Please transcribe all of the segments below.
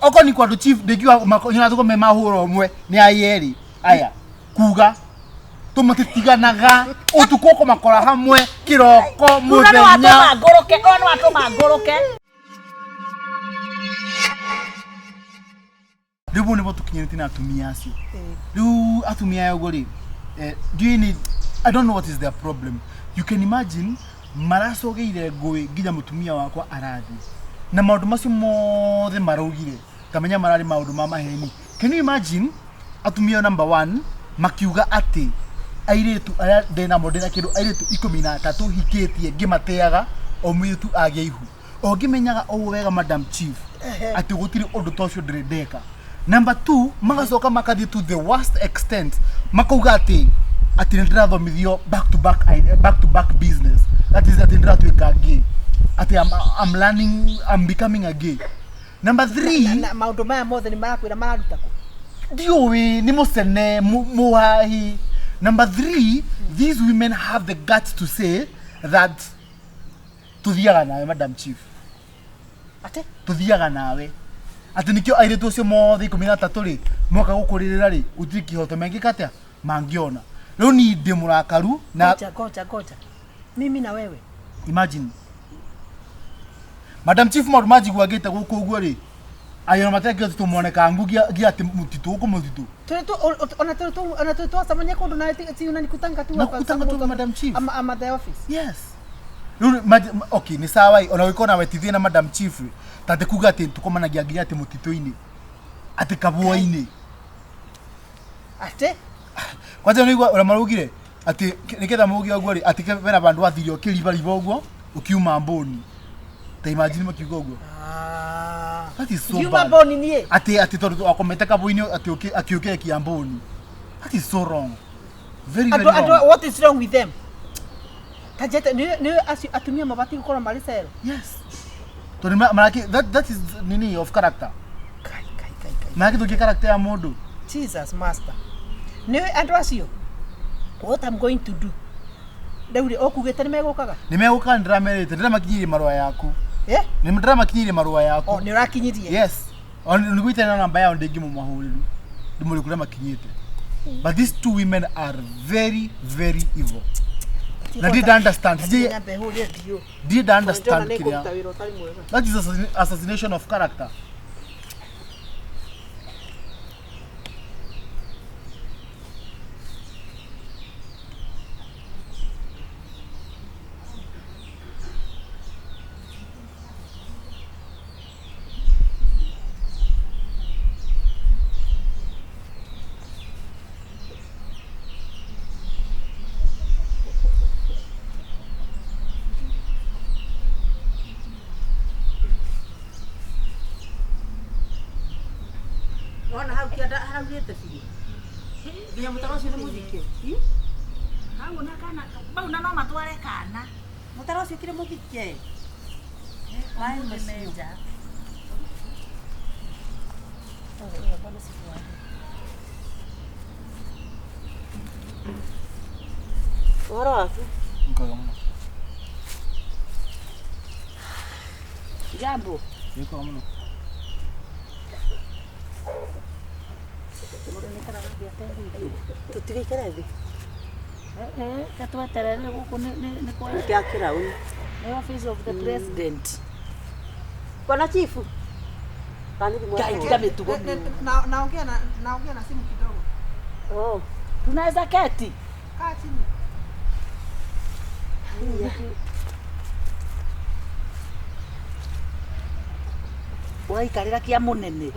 Okorwo ni kwa chief ndingiuga nyona tuko me mahũra ũmwe nĩ ayerĩ aya kuga tũmatitiganaga ũtukũ ũkũmakora hamwe kĩroko Rura nĩ mũthenya. watũma ngũrũke, ũyũ nĩ watũma ngũrũke. Rĩu bau nĩbo tũkinyĩrĩte na atumia acio. Rĩu atumia aya ũguo rĩ, ndiũĩ nĩ, I don't know what is their problem. You can imagine maracogeire ngũĩ nginya mũtumia wakwa arathiĩ na maũndũ macio mothe maraugire tamenya mararĩ maũndũ ma maheni. Can you imagine atumia number one makiuga atĩ airĩtu arĩa ndĩnamo ndĩna kĩndũ airĩtu 13 hikĩtie ngĩmateaga o mũirĩtu agĩa ihu o ngĩmenyaga ũũ wega madam chief atĩ gũtirĩ ũndũ ta ũcio ndĩrĩ ndeka. Number two, magacoka makathiĩ to the worst extent makauga atĩ nĩ ndĩrathomithio back to back, back to back business, that is atĩ ndĩratuĩka gay, atĩ I'm learning, I'm becoming a gay. Number three, Na maũndũ maya mothe nĩ marakwĩra mararuta kũ? Ndiũĩ nĩ mũcene mũhahi. Number three, these women have the guts to say that tuthiaga nawe madam chief. Atĩ? Tuthiaga nawe atĩ nĩkĩo airĩtu acio mothe 13 rĩ moka gũkũrĩrĩra rĩ gũtirĩ kĩhoto mangĩka atĩa mangĩona. Rĩu niĩ ndĩ mũrakaru na Ngoja, ngoja, ngoja. Mimi na wewe. Imagine madam chief maũndũ manjigua ngĩte gũkũ ũguo rĩ ayona matekĩo tũmone kangu gia atĩ mũtitũ gũkũ mũtitũ. Tuli tu ona tuli tu ona tuli twacemania kũndũ na ti unanikutanga tu hapa Nakukutanga tu some- madam chief. Ama the office. Yes. Rĩu okay nĩ sawa ĩ, ona gũgĩkorwo na wetithie na madam chief rĩ, ta atĩ kuga atĩ tũkomanagia nginya atĩ mũtitũ-inĩ atĩ kabũa-inĩ. Atĩ? Kwanja nĩ ũigua ũrĩa maraugire atĩ nĩgetha mauge ũguo rĩ atĩ bena vandũ wathire ũkĩribariba ũguo ũkiuma mbũni. Ta imagine makiuga ũguo. That is so Ngiuma bad. mbũni niĩ? Atĩ tondũ wakomete kabũa-inĩ atĩ akĩũkĩra kĩambũni. That is so wrong. Very, very Andũ, andũ, wrong. what is wrong with them? Ta njete, nĩ acio atumia mabatiĩ gũkorwo marĩ cero? Yes. Tondũ maraki, that is nini of character. Kai, kai, kai, kai. Marakĩthũkia character ya mũndũ. Jesus master. Nĩ andũ acio, what I'm going to do? Rĩu rĩ, ũkugĩte nĩ megũkaga? Nĩ megũkaga, nĩ ndĩramerĩte, ndĩramakinyĩirie marũa yaku. Eh? Nĩ ndĩramakinyĩirie marũa yaku. Oh, nĩ ũrakinyirie? Yes. Ona nĩguo itarĩ na namba yao ndĩngĩmũmahũrĩru. Ndĩmũrĩ kũrĩa makinyĩte. But these two women are very, very evil. Na ndĩ understand. Ati nyambe hũre ndiũ. Ndĩ understand Ndĩrona nĩ kĩrĩa. ngũruta wĩra ũtarĩ mwega. That is assassination of character. Wona hau kĩanda haraurĩte biũ. Nginya mũtaro ũcio nĩ mũthike. Hau na kana, bau na no matware kana. Mũtaro ũcio ũkĩrĩ mũthike. Maĩ macio. Ũhoro waku? Nĩkwega mũno. Jambo. Nĩkwega mũno. Tũtigaikare thĩ. Katweterere gũkũ nĩ kwa Nĩ kĩa kĩrauni. Nĩ office of the president. Bwana chifu. Kanini Ngai, tiga mĩtugo mĩũru. Naongea na naongea na simu kidogo. Oh. Tunaweza keti. Kaa chini. Ũraikarĩra kĩa mũnene.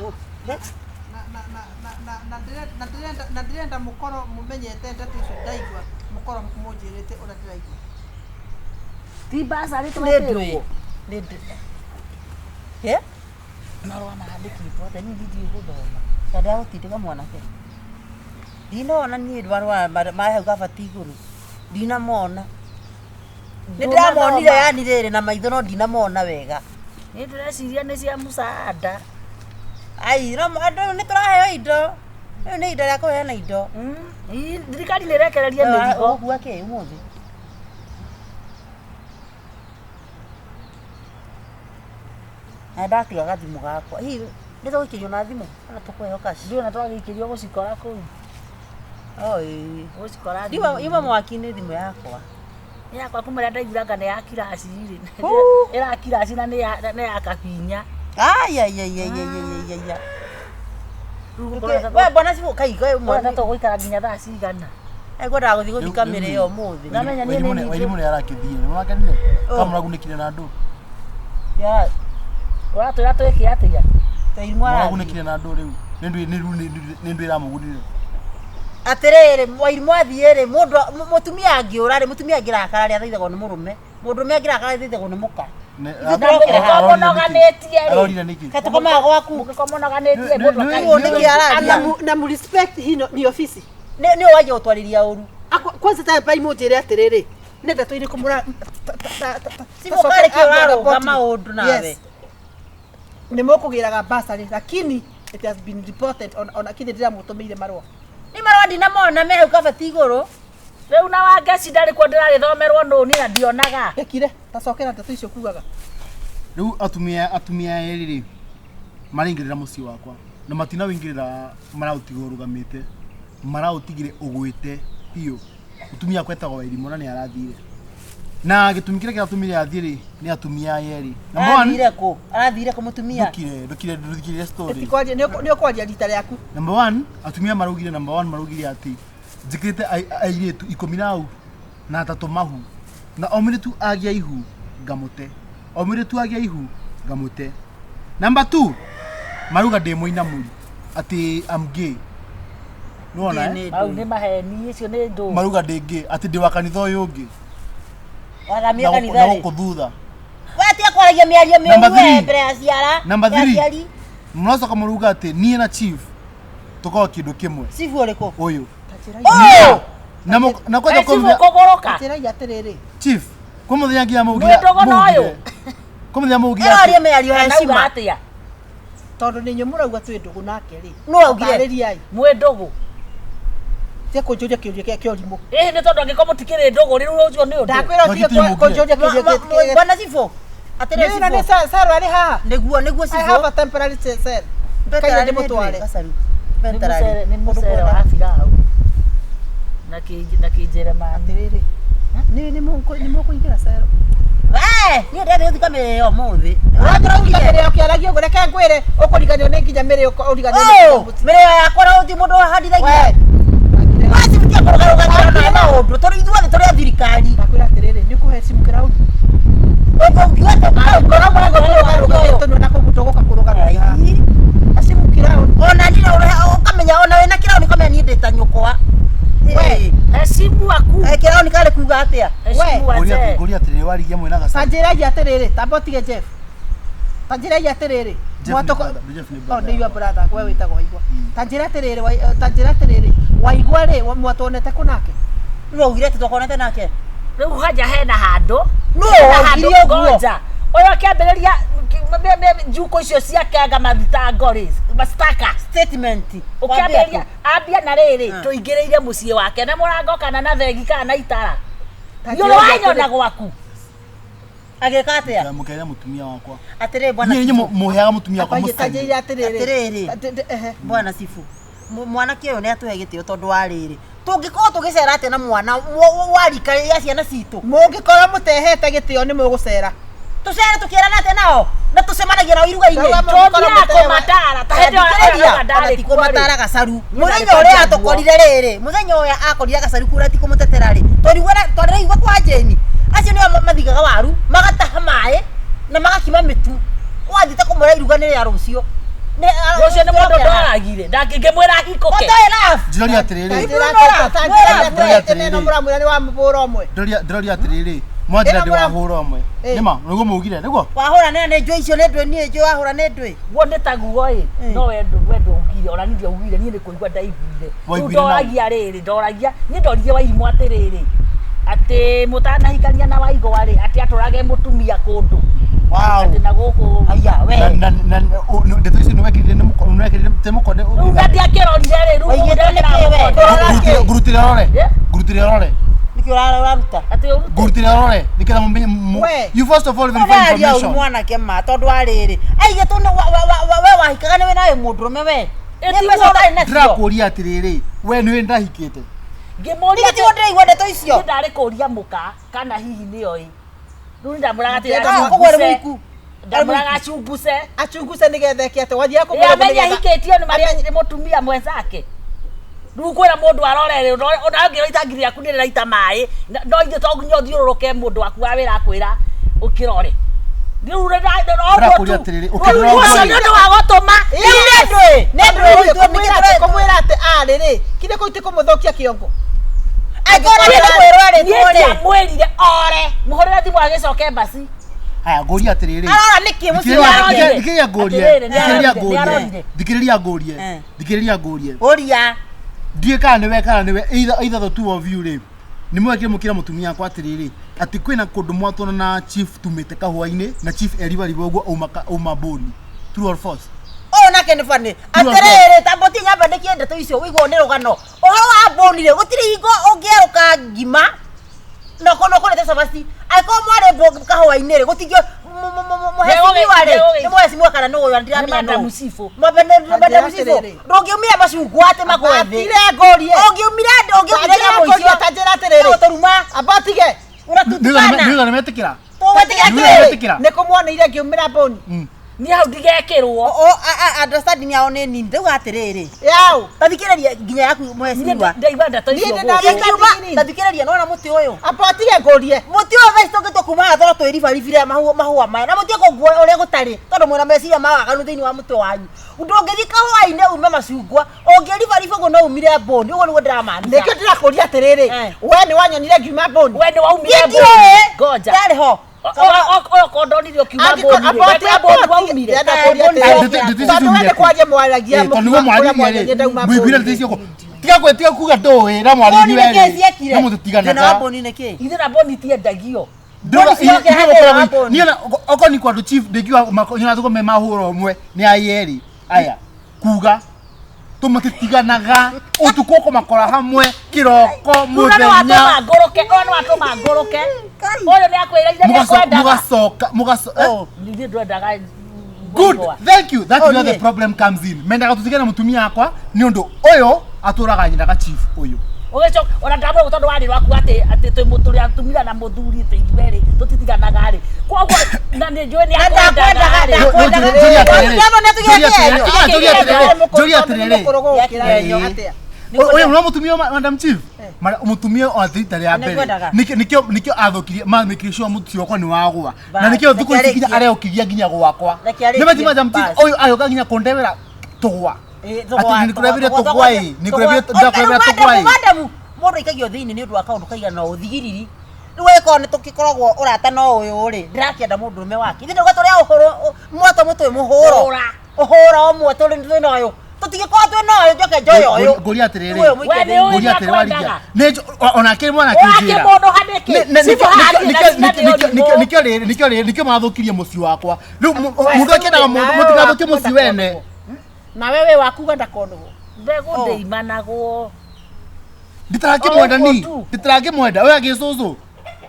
Na ndĩrenda mũkorwo mũmenyete ndeto icio ndaigua, mũkorwo mũnjĩrĩte ũrĩa ndĩraigua. Ti basarĩ Nĩ twetĩrwo. ndũĩ. Nĩ ndũĩ. Eh? Marũa mandĩkĩtwo atĩa? Niĩ ndiũĩ gũthoma. Ta ndagũtindĩka mwanake. Ndinona niĩ marũa ma hau kabati igũrũ. Ndinamona. Nĩ ndĩramonire yani rĩrĩ na maitho no ndinamona wega. Niĩ ndĩreciria nĩ cia mũcaada. Ai, no andũ nĩ tũraheo indo. Rĩu nĩ ihinda rĩa kũheana indo. Thirikari nĩ ĩrekereria mĩrigo. Ũgũkua kĩ ũmũthĩ? Na ndatiga gathimũ gakwa. Hihi Nĩ tũgũikĩrio na thimũ ona tũkũheo cash. Ndiũ na twagĩikĩrio gũcikora kũu. Oi. Gũcikora Ndiuma yuma mwaki-inĩ thimũ yakwa. Nĩ yakwa kuma rĩrĩa ndaiguaga nĩ ya kiraci rĩ. Huu. Ĩra kiraci na nĩ ya kabinya. Ai ai ai ai ai ai ai ai. Rĩu We bwana cibũ kai we mwana mwana tũgũikara nginya thaa cigana. Egwendaga gũthiĩ gũthika mĩrĩ ũmũthĩ. Ndamenya niĩ nĩ Wairimũ nĩ arakĩthiĩ nĩ mwakenire Oh. kamũragunĩkire na andũ. Ya Ũratwĩra twĩke atĩa? Wairimũ arathiĩ. Mũragunĩkire na andũ rĩu. Nĩ ndũ ĩramũgunire. Atĩrĩrĩ Wairimũ athiĩ rĩ mũndũ mũtumia angĩũra rĩ mũtumia angĩrakara rĩ athaithagwo nĩ mũrũme. Mũndũrũme angĩrakara athaithagwo nĩ mũka. Na mũngĩkorwo mũnoganĩtie rĩ. Arorire nĩkĩ? Kaĩ tũkomaga gwaku. Mũngĩkorwo mũnoganĩtie mũndũ Ũũ nĩkĩ araria? Na mu respect hino ni ofisi. Nĩ wanjia gũtwarĩria ũru. Kwanza ta pai munjire atiriri nĩ ndeto irĩkũ mũra Cibũ karĩ kĩ ũrarũnga maũndũ nawe. Nĩ mũkũgĩraga basarĩ lakini it has been reported on kithĩ ndĩramũtũmĩire marũa. Nĩ marũa ndinamona me hau kabati igũrũ. Rĩu na Wangeci ndarĩ kuo ndĩragĩthomerwo nũ niĩ na ndionaga. Rekire tacokera ndeto icio kugaga. Rĩu atumia erĩ rĩ maraingĩrĩra mũciĩ wakwa na matinawĩingĩrĩra maraũtiga ũrũgamĩte maraũtigire ũgwĩte biũ. Mũtumia wakwa etagwo Wairimũ na nĩ arathire na gĩtũmi kĩrĩa kĩratũmire athiĩ rĩ nĩ atumia aya erĩ. Number one, Arathire kũ? Arathire kũ mũtumia? ndũkire ndũthikire story. Tikwaria nĩ ũkwaria rita rĩaku. Number one, atumia maraugire number one maraugire atĩ njĩkĩrĩte airĩtu ikũmi na au na atatũ mahu na o mũirĩtu agĩa ihu ngamũte o mũirĩtu agĩa ihu ngamũte. Number two, marauga ndĩ mũinamũri atĩ I'm gay. Nĩwona eh? Mau nĩ maheni icio nĩ ndũ. Marauga ndĩ gay atĩ ndĩ wa kanitha ũyũ ũngĩ Wathamire na kanitha rĩ? gũkũ thutha. We tiga kwaragia mĩario Number mĩũru we three. mbere ya ciara. Number ya three. aciari. Mũracoka mũrauga atĩ niĩ na chief tũkoragwo kĩndũ kĩmwe Cibũ ũrĩkũ? ũyũ. Oh! Na na kwanja Ĩ cibũ kũmũthenya kũgũrũka. Njĩrai atĩrĩrĩ chief kwĩ mũthenya nginya maugire Mwĩ ndũgũ na ũyũ? kwĩ mũthenya maugire Ĩroria atĩ mĩario ya Nauga heshima. atĩa? tondũ nĩ inyuĩ mũrauga twĩ ndũgũ nake rĩ. Nũ waugire? Tarĩriai. Mwĩ ndũgũ. Tige kũnjũria kĩũria kĩa kĩorimũ. Ĩhĩ nĩ tondũ angĩkorwo mũtikĩrĩ ndũgũ rĩu ũcio nĩ ũndũ. Ndakwĩra ũtige Magiti mũngire. kũnjũria kĩũria kĩa Bwana cibũ. Atĩrĩrĩ Nĩ na nĩ cibũ. Sarah arĩ haha. Nĩguo nĩguo I have cibũ. a temporary cell. Kaira ndĩmũtware. Nĩ mũcere nĩ mũcere wa pilau. Na kĩ na kĩnjeremani. Atĩrĩrĩ. Nĩ mũkũingĩra cero. We, niĩ ndĩrathiĩ gũthika mĩrĩ ũmũthĩ. Ũraugire mĩrĩo ũkĩaragia ũguo reke ngwĩre ũkũriganĩrwo nĩ nginya mĩrĩo ũriganĩrwo nĩ Oh, nginya mũtu. mĩrĩo yakwa na gũtirĩ mũndũ wahandithagia. We. We cibũ tiga kũrũgarũga na maũndũ tũrĩ ithuothe tũrĩ a thirikari. Ndakwĩra atĩrĩrĩ nĩ ũkũhe simu kĩrauni. Ũngiuga atĩ Ngorwo mũrango kũrũgarũga tũnua na kũu tũgũka kũrũgarũga haha. Simu kĩrauni. Ona niĩ no ũkamenya ona wĩna kĩrauni ũkamenya niĩ ndĩ ta nyũkwa. We. Heshimu aku. Kĩrauni karĩ kuga atĩa? Heshimu wazee. ngũria atĩrĩrĩ warigia mwĩna Ta gacaũ. njĩrai atĩrĩrĩ tamba ũtige Jeff. Ta njĩrai atĩrĩrĩ. Jeff nĩ Mwatũko- brother, Jeff nĩ Oh, brother nĩ your yakwa. brother, we wĩtagwo Waigwa. Ta njĩra atĩrĩrĩ, ta njĩra atĩrĩrĩ, Waigwa rĩ, mwatwonete kũ nake? Nũ waugire atĩ twakonete nake? Rĩu hanja hena handũ. Nũ Hena waugire handũ ũguo? ngoja. Ũyũ akĩambĩrĩria njuko icio ciake anga mathitango rĩ, mastaka. Statement. Ũkĩambĩrĩria ambia na rĩrĩ Mm. tũingĩrĩire mũciĩ wake na mũrango kana na thegi kana na itara. Ta Nĩ njĩrai ũrĩ wanyona atĩrĩ- gwaku. Agĩka atĩa? Mũkĩaria mũtumia wakwa. Atĩrĩrĩ bwana Niĩ cibũ. inyuĩ mũheaga mũtumia wakwa Ta mũcene. njĩra atĩrĩrĩ. Atĩrĩrĩ. Ehe. Bwana cibũ. Mwanake ũyũ nĩ atũhe gĩtĩo tondũ wa rĩrĩ. Tũngĩkorwo tũgĩcera atĩa na mwana wa rika rĩa ciana citũ? Mũngĩkorwo mũtehete gĩtĩo nĩ mũgũcera. Tũcere tũkĩrana atĩa nao? Na tũcemanagia nao iruga-inĩ. Ndauga mũngĩkorwo Tũthiaga mũtewa- kũmatara ta hĩndĩ ĩyo Thikĩrĩria, arauga ona ndarĩ ti kuo rĩ. kũmatara gacaru Niĩ mũthenya ndarĩ ũrĩa kwanjia atũkorire rĩrĩ mũthenya ũrĩa akorire gacaru kura ti kũmũtetera rĩ twarĩraigua kwa Jane acio nĩo mathigaga waru magataha maĩ na magakima mĩtu wathiĩte kũmwĩra iruga nĩ rĩa rũciũ Rũciũ nĩ mũndũ ndoragire. Ndangĩngĩmwĩra ahikũke. Njĩroria atĩrĩrĩ. Ta njĩra Ndĩroria atĩrĩrĩ, atĩrĩrĩ. ĩno mũramwĩra nĩ wa mũbũra ũmwe. Ndĩroria atĩrĩrĩ. Mwanjĩra Ĩno ndĩ mũra- wahũra ũmwe. Ĩ. Nĩma nĩguo maugire nĩguo? wahũra nĩ njũĩ icio nĩ ndwĩ niĩ njũĩ wahũra nĩ ndwĩ Guo nĩ taguo ĩ no we ndũugire ona niĩ ndiaugire niĩ nĩ kũigua ndaiguire. Rĩu Waiguire nao? ndoragia rĩrĩ ndoragia niĩ ndoririe Wairimũ atĩrĩrĩ atĩ mũtanahikania na Waigwa rĩ atĩ atũrage mũtumia kũndũ Wow. atĩ na gũkũ Aya we Na na ndeto icio nĩwekĩrire nĩ nĩwekĩrire te mũkonde rĩu na ndiakĩrorire rĩ rĩu Waigĩte nĩkĩ we? Ngurutire rore. Eh? Ngurutire rore. Nĩ Nĩkĩ ũraruta? Atĩ ũrute. Ngũrutĩra rore nĩgetha mũmenye We. you first of all verify Ũraria ũru information. mwanake ma tondũ wa rĩrĩ. Aigĩtwo nĩ we wahikaga nĩ we nawe mũndũrũme we. Ĩ Nĩ ti mbeca ũhoro- ũtarĩ nacio. Ndĩrakũria atĩrĩrĩ, we nĩwe ndahikĩte. Ngĩmũria Nĩkĩ tiguo ndĩraigua ndeto icio? Niĩ ndarĩ kũria mũka kana hihi nĩoĩ. Rĩu ndamũraga atĩ Ah, koguo arĩ mũhiku. ndamũraga acunguce. Achunguce nĩgetha eke atĩ wathiaga Ĩ kũmwĩra amenye nĩgetha- ahikĩtio nĩ marĩa nĩ mũtumia mwenzake. Rĩu kwĩra mũndũ arore rĩ, ona ũngĩroita ngiri yaku nĩ rĩraita maĩ, no ithuĩ to nginya ũthiũrũrũke mũndũ waku wa wĩra akwĩra ũkĩrore. Rĩu Ndĩrakũria atĩrĩrĩ, ũkĩrora ũcio ũguo-rĩ. nĩ ũndũ wa gũtũma. Nĩ ndũĩ, nĩ ndũĩ Kũmwĩra ithuĩ nĩkĩ kũmwĩra atĩ arĩ rĩ kire kũu ti kũmũthũkia kĩongo. Angĩkorwo nĩ kwĩrwo Niĩ arĩtwo rĩ. ndiamwĩrire ore. Mũhũrĩre thimũ agĩcoka embassy. Haya, ngũria atĩrĩrĩ. Arora nĩkĩ mũciĩ Thikĩrĩria- wake? Arorire. thikĩrĩria ngũrie, Atĩrĩrĩ, nĩ thikĩrĩria arorire, nĩ ngũrie, arorire. thikĩrĩria ngũrie, Eh. thikĩrĩria ngũrie. Ũria. Ndiũĩ kana nĩwe kana nĩwe either the two of you rĩ nĩ mwekire mũkĩra mũtumia wakwa atĩrĩrĩ atĩ kwĩna kũndũ mwatwana na chief tumĩte kahũa-inĩ na chief eribaribwo ũguo auma boni. True or false? Ũyũ nake nĩ bani. Atĩrĩrĩ, ta mbũti nyamba ndĩkie ndeto icio ũiguo nĩ rũgano. Ũhoro wa mbũni rĩ, gũtirĩ hingo ũngĩerũka ngima na ũkorwo ũkũrĩte cabaci. Angĩkorwo mwarĩ kahũa-inĩ rĩ, gũtingĩ mũhecimiwa rĩ, nĩ mũhecimiwa kana nĩ ũyũ Nĩ ndiramenya Madam nũ. Cibũ. Madam Cibũ, ndũngĩumire macungwa atĩ magwe thĩ. Atire ngũrie. Ũngĩumire ndũngĩumire nyamũ Ngũrie icio. ta njĩra atĩrĩrĩ. Ũgũtũruma. Amba tige. Ũratutukana. Nĩ nĩmetĩkĩra? Tũgwĩtĩkĩra Nĩ kĩĩ? wetĩkĩra? Nĩ kũmwoneire ngĩumĩra mbũni. Niĩ hau ndigekĩrwo. Understanding yao nĩ nini. Ndauga atĩrĩrĩ. Yau. Ta thikĩrĩria nginya yaku mũhecimiwa. Niĩ ndaigua ndeto icio Niĩ gũkũ. ndĩna- Ingiuma ta thikĩrĩria nĩwona mũtĩ ũyũ. Amba tige ngũrie. Mũtĩ ũyũ thaa ici tũngĩtua kuma haha toro twĩribaribire mahũa maya na mũtige kũngua ũrĩa gũtarĩ tondũ mwĩna meciria ma waganu thĩinĩ wa mũtwe wanyu. Ndũngĩthiĩ kahũa-inĩ ume macungwa, ũngĩribariba ũguo no umire mbũni, ũguo nĩguo ndĩramaanisha. Nĩkĩo ndĩrakũria atĩrĩrĩ. Eh. We nĩ wanyonire ngiuma mbũni. We nĩ waumire Niĩ mbũni. ndiũĩ. Ngoja. Ndarĩ ho. Ũyũ kondonire ũkiuma mbũni rĩ. We kwĩ mbũni waumire. Tondũ we nĩ kwaria mwaragia Tondũ nĩguo kũrĩa mwaririe mwanyonire rĩ, ndauma mũiguire mbũni. ndeto icio tiga kwe tiga kuga ndũĩ na mwaririe Mbũni nĩ kĩĩ ciekire? na Thĩna wa mũtũtiganaga. mbũni nĩ kĩĩ? Ithuĩ na mbũni itiendagio. Mbũni ciokire harĩ thĩna wa mbũni. Niĩ okorwo nĩ kwa andũ chief ndingiuga nyona thũkũ me mahũra ũmwe nĩ ayerĩ aya kuga tũmatitiganaga ũtukũ ũkũmakora hamwe kĩroko Rĩu na nĩ watũma mũthenya ngũrũke. Ũyũ nĩ watũma ngũrũke. Ũyũ nĩ akwĩra ithe nĩakwendaga. mũgacoka mũgacoka Ithuĩ ndwendaga Good, ngũrũa. thank you. That's Oh, where the niĩ. problem comes in. Mendaga tũtigane na mũtumia wakwa nĩ ũndũ ũyũ atũraga nyendaga chief ũyũ. Ũgĩcoka ona ndamwĩra tondũ warĩ rwaku atĩ atĩ twĩ tũrĩ atumia na mũthuri twĩ ithuerĩ tũtitiganaga rĩ. Koguo na nĩ njũĩ nĩ Na akwendaga rĩ. ndakwendaga. Njũria atĩrĩrĩ. Ndakwendaga. Njũria atĩrĩrĩ. Njũria atĩrĩrĩ. Njũria atĩrĩrĩ. Atĩrĩrĩ. Ũyũ no mũtumia wa Madam Chief. Mũtumia wa rita rĩa mbere. Nĩngwendaga. Nĩkĩo nĩkĩo athũkirie ma make sure mũtĩ wakwa nĩ wagwa. Na Bas, nĩkĩo thikũ ici nginya reke arĩkie. areũkiria nginya gwakwa. Reke arĩkie. Nĩ mati Madam Chief Bas. ũyũ arĩũka nginya kũndemera tũgwa. Atĩ nĩkũrebire tũgwa ĩ, nĩkũrebire ndakũrebera tũgwa ĩ. Madamu mũndũ aikagio thĩinĩ nĩ ũndũ wa kaũndũ kaigana ũthigiriri rĩu angĩkorwo nĩ tũgĩkoragwo ũrata no ũyũ rĩ ndĩrakĩenda mũndũrũme wake ithuĩ ndauga tũrĩ a ũhũro mwatwa mũtwĩ mũhũro Hũra. ũhũro ũmwe tũrĩ twĩna ũyũ tũtingĩkorwo twĩna ũyũ njoke njoye ũyũ Ngũria atĩrĩrĩ. Rĩu ũyũ mũikie We nĩ thĩinĩ. ũĩ Ngũria atĩrĩ warigia. Nĩakwendaga. Nĩ onake mwana akĩnjĩra. Ũrakĩ mũndũ hanĩkĩ? Cibũ haha athiĩ na cina nĩ ũrimũ. Nĩkĩo rĩrĩ nĩkĩo rĩrĩ nĩkĩo mathũkirie mũciĩ wakwa. Rĩu mũndũ akĩendaga mũndũ mũtigathũkie mũciĩ wene. Nawe wĩ waku wenda konũgwo. Mbegũ ndĩimanagwo. Nditarakĩmwenda O ũguo ni. tu. Nditarakĩmwenda. Ũyũ agĩcũcũ.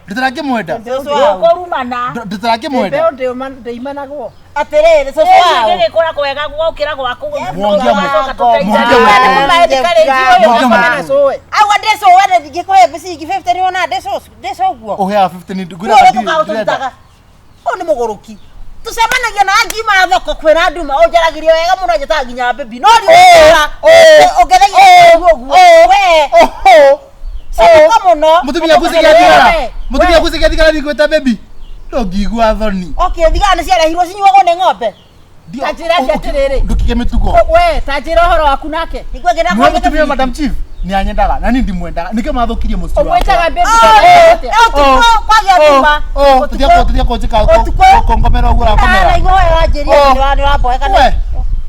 Nditarakĩmwenda. Cũcũ wao. Ndũkũrumana. Nditarakĩmwenda. Mbeũ ndĩimanagwo. Atĩrĩrĩ cũcũ wao. Gĩgĩkũra kwega gwokĩra gwaku. Mwongia Tũgacoka mwongia tũteithanie. Mwongia Auga ndĩcũwe ndingĩkũhe ciringi 50 nĩwona ndĩcũguo Ũheaga 50 nĩ ngwĩra Ũyũ ndirĩ- tũkaũ ndĩrenda. tũrutaga ũyũ nĩ mũgũrũki tũcemanagia na ngiuma thoko kwĩna nduma ũnjaragĩria wega mũno njĩtaga nginya baby no riũra ũngethagia ũguo we Oho. cuka mũno Mũtumia ngucigia thigara. Mũtumia ngucigia thigara nĩngwĩta baby. Ndũngĩigua thoni. okay thigara nĩ ciarehirwo cinyuagwo nĩ ng'ombe Ta njĩra atĩ atĩrĩrĩ. Ndũkige mĩtugo. We ta njĩra ũhoro waku nake. nĩguo ngĩenda Nĩwe mũtumia Madam Chief nĩ anyendaga na niĩ ndimwendaga nĩkĩo mathũkirie mũciĩ wakwa. Ũmwĩtaga baby. ũtukũ kwagĩa nduma Tũtiga kũnjĩka Ũtukũ. kũngomera ũguo ũrakomera. naigua we wanjĩria nĩ ũramboeka We.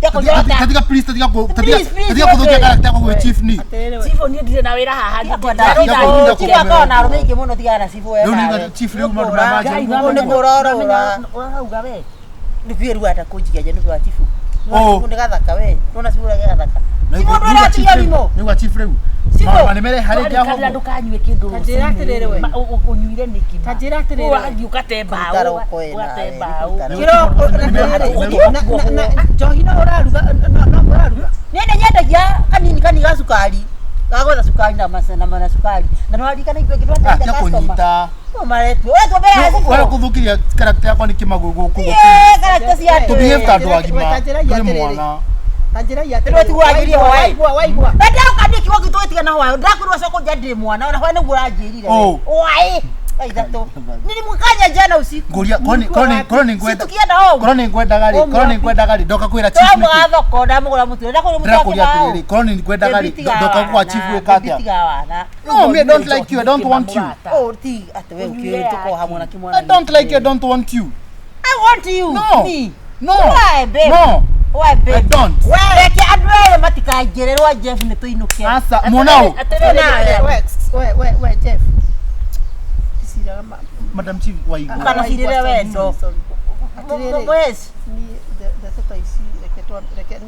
Tiga Tatiga please tatiga Please, please, tatiga kũthũkia we. character yakwa gwĩ chief ni. Cibũ niĩ ndirĩ na wĩra haha. Tiga akorwo na arũme aingĩ mũno tigana na cibũ we Rĩu nawe. nĩ chief rĩu maũndũ maya Ngai, manjĩra. Ũguo nĩ kũrorũra. Ũrauga we. Nĩkuĩ rĩu anda kũnjikia nĩ wa chifu. Oh. Nĩ gathaka we. Nona cibũ ũrĩa gathaka. Na Cibũ nĩgua ndũratiga chief rĩu. rimũ. Nĩgua chief rĩu. Maũndũ nĩ mere harĩ Twarĩkanĩra njahũgũ. ndũkanyue kĩndũ Ta njĩra atĩrĩrĩ we. rũcinĩ. Ũnyuire nĩkĩ ma? Ta njĩra atĩrĩrĩ we. Ũrathiĩ ũgate mbaũ, Kũruta roko ĩ ũgate nawe, mbaũ. kũruta roko. Kĩroko na njohi no ũraruga no mũraruga. Niĩ nĩ nyendagia kanini kanini ga cukari. Gagwetha cukari na maca na mana cukari. Na nĩ waririkana ithuĩ angĩ Ah, twateithia tia customer. kũnyita. No maretwo. Ũretwo mbere ya Wara cibũ. kũthũkiria character yakwa nĩ kĩmagũ gũkũ. Ĩĩ, character cia andũ. To behave ta andũ Ta agima. njĩra Ndũrĩ atĩrĩrĩ. mwana. Ta njĩra Rĩu tiguo wanjĩrire hwaĩ. Waigua waigua. Na ndauka nĩ kiugo gitũ gĩtigana hwaĩ. Ndakwĩrwo coka ũnjĩre ndĩ mwana. Ona hwaĩ nĩguo ũranjĩrire. Oh. Hwaĩ. Thaa ithatũ. Nilimkanya jana usiku. Ngũria korwo nĩ ngwenda. Si tukienda home. Korwo nĩ ngwendaga rĩ, korwo nĩ ngwendaga rĩ, ndoka kwĩra chief nĩkĩ? Twamũra thoko ndamũgũra mũtu. Ndakwĩrwo mũtu Ndĩrakũria atĩrĩrĩ, korwo nĩ ngwendaga rĩ, ndoka kwa chief gwĩka atĩa? No, me I don't like you, I don't want you. Oh, ti atĩ we ũkĩũĩ tũkorwo hamwe na kĩmwana. I don't like you, I don't want you. I want you. No. Me. No. Why, babe? No. Why, babe? I don't. Reke andũ erĩ matikaingĩrĩrwo Jeff nĩ tũinũke. Asa, mwana ũyũ. Atĩrĩrĩ, We we we we Jeff. Ciraga ma. Madam Chief waigua. Ndũkanacirĩre wendo. Sorry. Atĩrĩrĩ. Mwezi. Niĩ ndeto ta ici reke twa reke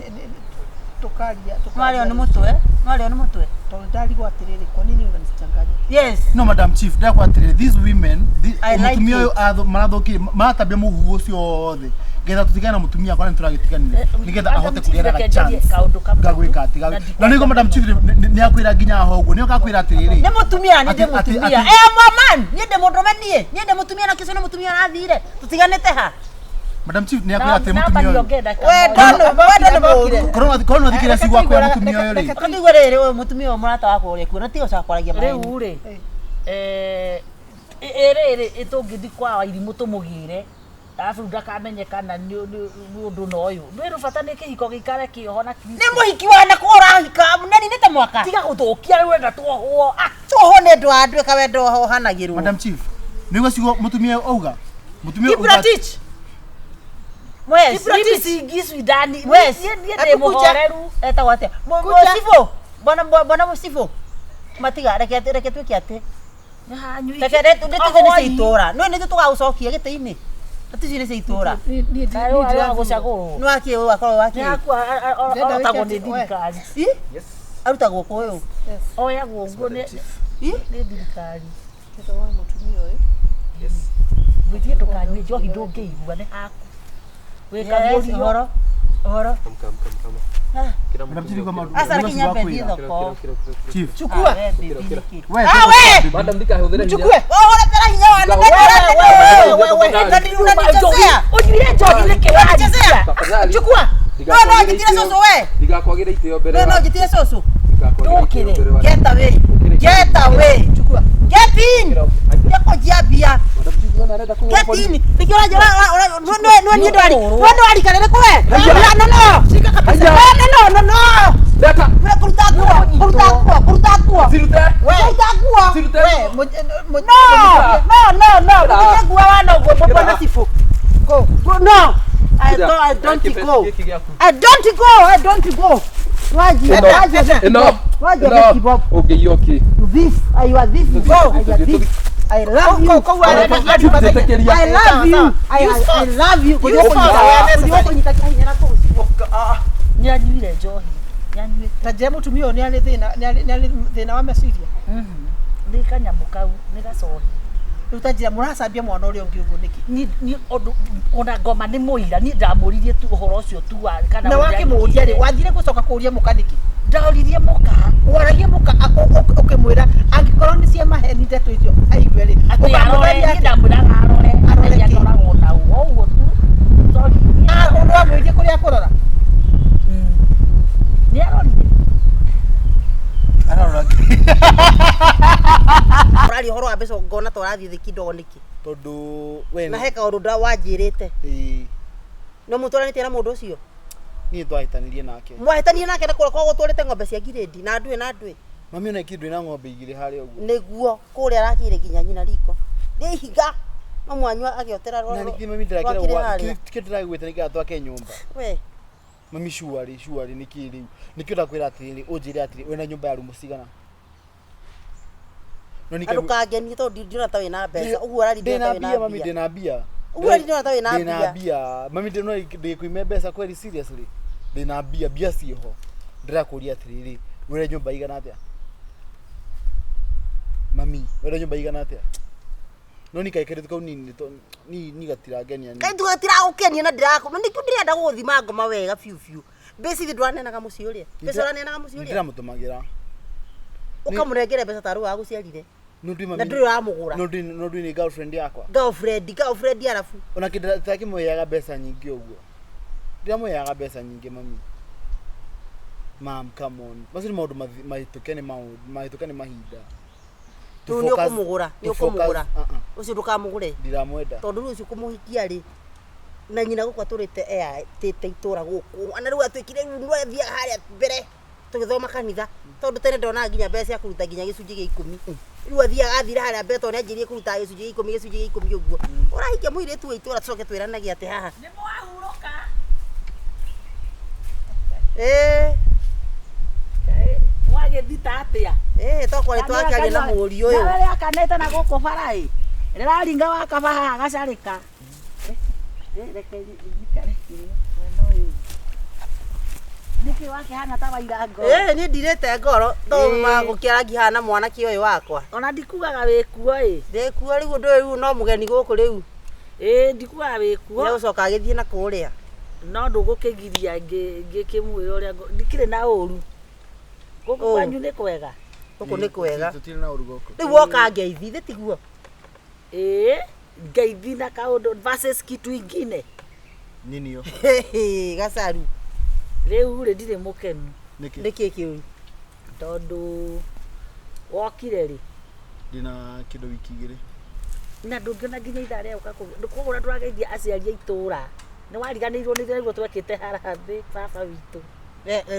tukaria Nwarĩo nĩ mũtwe. Nwarĩo nĩ mũtwe. Tondũ ndarigwo atĩrĩrĩ kwa nini unanichanganya? Yes. No, Madam Chief, ndakwa atĩrĩrĩ, these women, I like mũtumia it. ũyũ marathũkirie, maratambia mũhuhu ũcio wothe ngetha tũtigane na mũtumia akwa na nĩtũragĩtiganire nĩgetha Madam ahote Chief, kũgĩa na reke njarie chance kaũndũ kamwe ngagwĩka tu. atĩ Na na nĩguo Madam Chief nĩ akwĩra nginya haha ũguo nĩ akwĩra atĩrĩrĩ Nĩ mũtumia, nĩ ndĩ mũtumia. Eh, man, niĩ ndĩ mũndũrũme niĩ. Niĩ ndĩ mũtumia na kĩcio nĩ mũtumia arathire. Tũtiganĩte ha. Madam Chief nĩ akwĩra atĩ Namba mũtumia ũyũ niongee dakika Wendo moja. nĩ wendo nĩ mũũru. korwo no thikĩrĩria ciugo akwĩra mũtumia ũyũ rĩ Ũkatũigua rĩrĩ ũyũ mũtumia ũyũ mũrata wakwa ũrĩa kuo na tiga ũcoka kwaragia maheni. Rĩu rĩ, ĩrĩrĩ ĩtũngĩthi kwa wairimũ tũmũgĩre arabu ndakamenye kana nĩ ũndũ na ũyũ nĩ bata nĩ kĩhiko gĩikare kĩoho na Nĩ mũhiki wa nakũ ũrahika nani nĩ ta mwaka. tiga gũthũkia rĩu wenda tuohwo. Ah, Tuohwo nĩ ũndũ wa andũ ĩka wendo wohanagĩrwo. Madam Chief nĩguo ciugo mũtumia ũyũ auga mũtumia ũyũ auga Kiprotich. Mwezi. mimi siingizwi ndani. Mwezi. Niĩ ndĩ mũhoreru. Etagwo atĩa? Kuja. Mũcibũ. Bwana bwana mũcibũ. Matiga reke reke tuĩke atĩ. Reke nĩ tuge nĩ cia itũũra. No nĩ tũgagũcokia gĩtĩ-inĩ. Nĩ nĩ cia itũũra. Gũcagũrwo. Nĩ wakĩ ũyũ akorwo wakĩ. Arotagwo nĩ thirikari. Ĩ? Arutagwo kũ ũyũ? Oyagwo ũguo nĩ Ĩ? nĩ thirikari. Mũtumia ũyũ. Gwĩthie ndũkanyue njohi ndũngĩigua nĩ haku. Yes, Wĩkaguũrio. ũhoro. Ũhoro. Madam Chief nĩguo maũndũ Aca nĩguo reke ciugo nyambe akwĩra. thiĩ thoko. Chief Chukua. Ah, we, baby, nĩkĩ? we Ah, we! Madam ndikahũthĩre hinya. Chukue. Ũhũrĩtĩra hinya wa nĩ unanichezea. Ũnyuire njohi nĩkĩ Unanichezea. waria? Tafadhali. Chukua. No, no, njitire cũcũ we. Ndigakwagĩre itĩo mbere No, no, wa- njitire cũcũ. ndigakwagĩre itĩo mbere wa- Get away. Get away. Chukua. Get in. Nĩkũnjiambia. Madam Chief, nĩwona arenda kũgũra Get bori. in. Nĩkĩo ũranjĩra no niĩ ndwari. No ndwari kana nĩ kũwe. No, no, no. Shika kabisa. No, no, no, no, no. Leta. We kũruta nguo, kũruta nguo, kũruta nguo. Sirute. Kũruta nguo. Sirute. We, No, no, no, no. Ndũkĩte nguo wana ũguo bwana Sifu. Go. Go, no. I Kuja. don't, I don't Kĩbeti go. gĩkĩ gĩaku. I don't go. I don't go. Waji, Enough. waji. Enough. Waji, Enough. Bob. Ũngĩiywo kĩ? You thief. You are thief. Tũthiĩ, Go. tũthiĩ, You are tũthiĩ, thief. I love you. Kau arenda andũ mathenya. Njĩtĩkĩria. I love you. I love you. Use force. Kũnyita kũnyita kĩhinya na kũu. Nĩanyuire njohi. Nĩanyuĩte. Ta njĩra mũtumia ũyũ nĩ arĩ thĩna nĩ arĩ thĩna wa meciria. Nĩ kanyamũ kau, nĩ gacohi. Rĩu ta njĩra mũracambia mwana ũrĩa ũngĩ ũguo nĩkĩ? Ni ũndũ ona ngoma nĩ mũira niĩ ndamũririe tu ũhoro ũcio tu wa kana Na ũrĩa wakĩmũria rĩ, anyuĩte. wathire gũcoka kũria mũka nĩkĩ? Ndoririe mũka Waragia mũka ũkĩmwĩra angĩkorwo nĩ cia maheni ndeto icio aigue rĩ. atĩ arore ũkamũgeria niĩ atĩa? ndamwĩraga arore Arore atĩ kĩ? akoragwo na ũguo ũguo tu sorry Ah, ũndũ wamwĩrie kũrĩa akũrora. Nĩ arorire. Ararora Ũraria ũhoro wa mbeca ngona ta ũrathiĩ thĩ kidogo nĩkĩ? tondũ we Na he kaũndũ wanjĩrĩte. Ĩĩ, No mũtwaranĩtie na mũndũ ũcio? niĩ twahĩtanirie nake. Mwahĩtanirie nake na kũrĩa kwa gũtwarĩte ng'ombe cia ngirĩndi na ndwĩ na ndwĩ. Mami ona ikĩ ndwĩ na ng'ombe igĩrĩ harĩa ũguo. Nĩguo kũrĩa arakĩire nginya nyina riko. Nĩ ihiga. No mwanyua agĩotera Na nĩkĩ mami rwakĩrĩ ndĩrakĩra harĩa. kĩ ndĩragwĩta nĩgetha twake nyũmba. We. Mami shuarĩ shuarĩ nĩkĩ rĩu? Nĩkĩo ndakwĩra atĩrĩrĩ ũnjĩre atĩrĩ wĩna nyũmba ya rumu cigana? No Na nĩkĩo ndũkangenie tondũ ndĩrona ta wĩna mbeca. Ũguo ũraria ndĩna ndĩrona ta mbia wĩna mami mbia. ndĩna mbia. Ũguo ũraria ndĩrona ta wĩna Ndĩna mbia. mbia. Mami ndĩna ndĩkwime mbeca kweli seriously. Ndĩna mbia mbia ciĩho. Ndĩrakũria atĩrĩrĩ wĩna nyũmba igana atĩa? Mami, wenda nyũmba igana atĩa? No ni kaikĩrĩtu kau ni ni ni gatirangenia ni. Kaitu gatiragũkenia na ndirakũ nĩkĩo ndĩrenda gũgũthima ngoma wega biũ biũ. Mbeca ithe ndũraneanaga mũciĩ ũrĩa. Mbeca ũraneanaga mũciĩ ũrĩa. Ndĩramũtũmagĩra. Ũkamũnengera mbeca tarĩ wagũciarire. No ndui mami. Na ndũrĩ ũramũgũra. No ndui no ndui ni girlfriend yakwa. Girlfriend, girlfriend arabu. Ona kĩndĩrakĩmũheaga mbeca nyingĩ ũguo. Ndiramũheaga mbeca nyingĩ mami. Mam, come on. Macio nĩ maũndũ mahĩtũke nĩ maũndũ mahĩtũke nĩ mahinda. To Rĩu nĩ focus- ũkũmũgũra, nĩ to focus- ũkũmũgũra. Uh-uh. Ũcio ndũkamũgũre. Ndiramwenda. Tondũ rĩu ũcio kũmũhikia rĩ na nyina gũkũ atũrĩte eatĩte itũra gũkũ na rĩu atuĩkire rĩu nĩwe athiaga harĩa mbere tũgĩthoma kanitha tondũ tene ndonaga nginya mbeca cia kũruta nginya gĩcunjĩ gĩa ikũmi rĩu athiaga athire harĩa mbere tondũ nĩanjĩrĩirie kũruta gĩcunjĩ gĩa ikũmi gĩcunjĩ gĩa ikũmi ũguo ũrahikia mũirĩtu wa itũra tũcoke twĩranagie atĩ haha Nĩ mwahurũka. ĩĩ Mwagĩthita atĩa? ĩĩ tokorwo nĩ twakĩaria na mũriũ ũyũ Nawe rĩakanĩte na gũkũ bara ĩ. Rĩraringa wakaba haha gacarĩka. Reke njikare kĩrĩa mwena ũyũ. Nĩkĩ wakĩhana ta waira ngoro? ĩĩ niĩ ndirĩte ngoro Ĩĩ. tondũ gũkĩara ngihana mwanake ũyũ wakwa Ona ndikugaga wĩkuo ĩ. ndĩkuo rĩu ũndũ ũyũ rĩu no mũgeni gũkũ rĩu Ĩ ndikugaga wĩkuo. nĩegũcoka agĩthiĩ na kũrĩa No ndũgũkĩgiria ngĩkĩmwĩra ũrĩa ndikĩrĩ na ũru. Gũkũ Ũũ. kwanyu nĩ kwega. gũkũ nĩ kwega Tũtirĩ na ũru gũkũ. rĩu woka ngeithi thĩ tiguo Ĩ ngeithi na kaũndũ versus kitu ingine. Nini yo? gacaru Rĩu rĩ ndirĩ mũkenu Nĩkĩ? nĩkĩ kĩũru tondũ wokire rĩ Ndĩna kĩndũ wiki igĩrĩ. na ndũngĩona nginya ithaa rĩa gũka kũgũra ndũrageithia aciari a itũra nĩ wariganĩirwo nĩ nĩguo twekĩte harambĩ baba witũ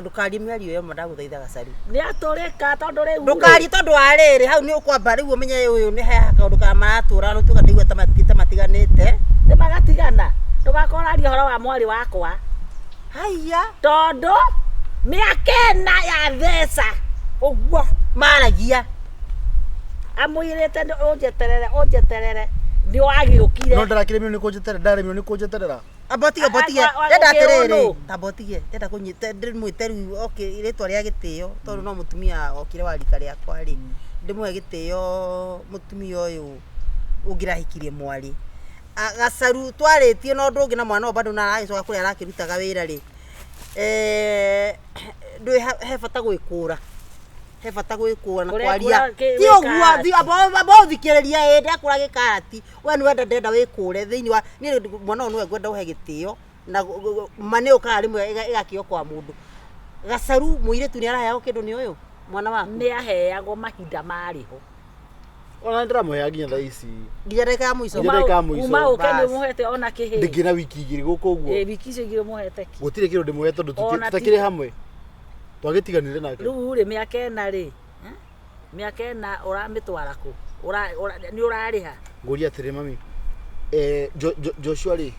ndũkarie mĩario ĩyo ma ndagũthaitha gacaru nĩ atũrĩka tondũ rĩu rĩ, ndũkarie tondũ wa rĩrĩ hau nĩ ũkwamba rĩu ũmenye ũyũ nĩ he kaũndũ ka maratũra nĩ tuga ndaigua ta matiganĩte nĩ magatigana ndũgakorwo ũraria ũhoro wa mwarĩ wakwa haiya tondũ mĩaka ĩna ya theca ũguo maragia amwĩrĩte ũnjeterere ũnjeterere nĩ wagĩũkire No ndarakĩremirwo nĩ kũnjeterera, ndaremirwo nĩ kũnjeterera. ambotige ambotige A- a- ndenda ũkĩrwo atĩrĩrĩ nũ? tambotige ndenda kũnyita ndĩmwĩte rĩu okay rĩtwa rĩa gĩtĩo tondũ no mũtumia okire wa rika rĩakwa rĩ ndĩmũhe gĩtĩo mũtumia ũyũ ũngĩrahikirie mwarĩ gacaru twarĩtie na ũndũ ũngĩ na mwana ũyũ bado na aragĩcoka kũrĩa arakĩrutaga wĩra rĩ ndũĩ he bata gwĩkũra he bata gwĩkũra na Kũrekũra kwaria kĩ- ti ũguo gĩkarati. amba ũthikĩrĩria ĩ ndekũra gĩkarati we nĩ wenda ndenda wĩkũre thĩinĩ wa niĩ mwana ũyũ nĩwe ngwenda ũhe gĩtĩo na ma nĩ ũkaga rĩmwe ĩgakĩo kwa mũndũ gacaru mũirĩtu nĩ araheagwo kĩndũ nĩ ũyũ mwana waku nĩ aheagwo mahinda marĩho Ona ndĩramũheaga nginya thaa ici. nginya ndagĩka ya mũico Nginya ndagĩka ya mũico. kuma ũke nĩ Bas. ũmũhete ona kĩhĩ Ndĩngĩ na wiki igĩrĩ gũkũ ũguo. Ĩ, wiki icio igĩrĩ ũmũhete kĩ Gũtirĩ kĩndũ ndĩmũhe tondũ Ona ti- tũtakĩrĩ hamwe. Twagĩtiganire nake. rĩu rĩ mĩaka ĩna rĩ mĩaka ĩna ũramĩtwara kũ nĩ ũrarĩha Ngũria atĩrĩ mami. Joshua rĩ,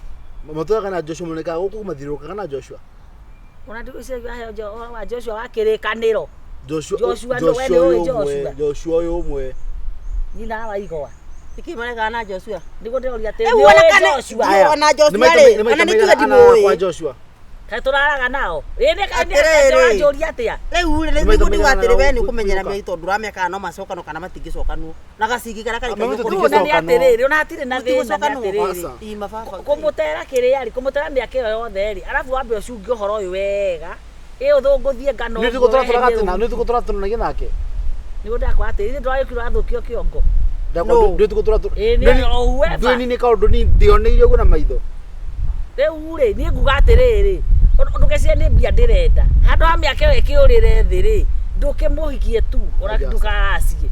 matũraga na Joshua monekaga gũkũ mathiũrũrũkaga na Joshua. ona ndigwĩciria aheo ũhoro wa Joshua wa kĩrĩkanĩro Joshua Joshua nĩ- we nĩ ũĩ ũyũ ũmwe, Joshua? Joshua ũyũ ũmwe. nyina wa igwa nĩkĩ marekaga na Joshua nĩguo ndĩroria atĩ Rĩu nĩ ona ũĩ kana- Joshua Aya. ona Joshua Nĩ maita rĩ, nĩ maita ona nĩ maigana tuge ana kwa ndimũĩ. Joshua. kaĩ tũraraga nao ĩ nĩ kaĩ Atĩrĩrĩ. ũranjũria atĩa rĩu rĩ Nĩ maita nĩguo ndiuga maigana atĩrĩ we nĩ ũkũiũka. ũkũmenyera mĩeri tondũ ũramenya kana no macokanwo kana matingĩcokanwo na gacingi karĩa karĩ Mami, kaiyũ rĩu ona nĩ Tũtingĩcokanwo. atĩrĩrĩ ona hatirĩ na thĩna nĩ Tũtigũcokanwo. atĩrĩrĩ Aca. Ima baba kũmũtera kĩrĩa rĩ kũmũtera mĩaka ĩyo yothe rĩ arabu wambe ũcunge ũhoro ũyũ wega ĩ ũthũngũthie ngano Nĩ ũguo tũgũtũra weherie tũragatĩ na rũhuho. nĩ tũgũtũra tũnanagia nake. Nĩguo ndakwa atĩ ithuĩ ndũragĩkirwo athũkio kĩongo Ndakwa No. ndũ tũgũtũra Ĩ, nĩ o whoever. ndũĩ nĩ kaũndũ ni ndioneire ũguo na maitho. Rĩu rĩ niĩ nguga atĩrĩrĩ ndũgecirie nĩ mbia ndĩrenda handũ ha mĩaka ĩyo ĩkĩũrĩre thĩ rĩ ndũkĩmũhikie tu ona Aja. ndũkaracie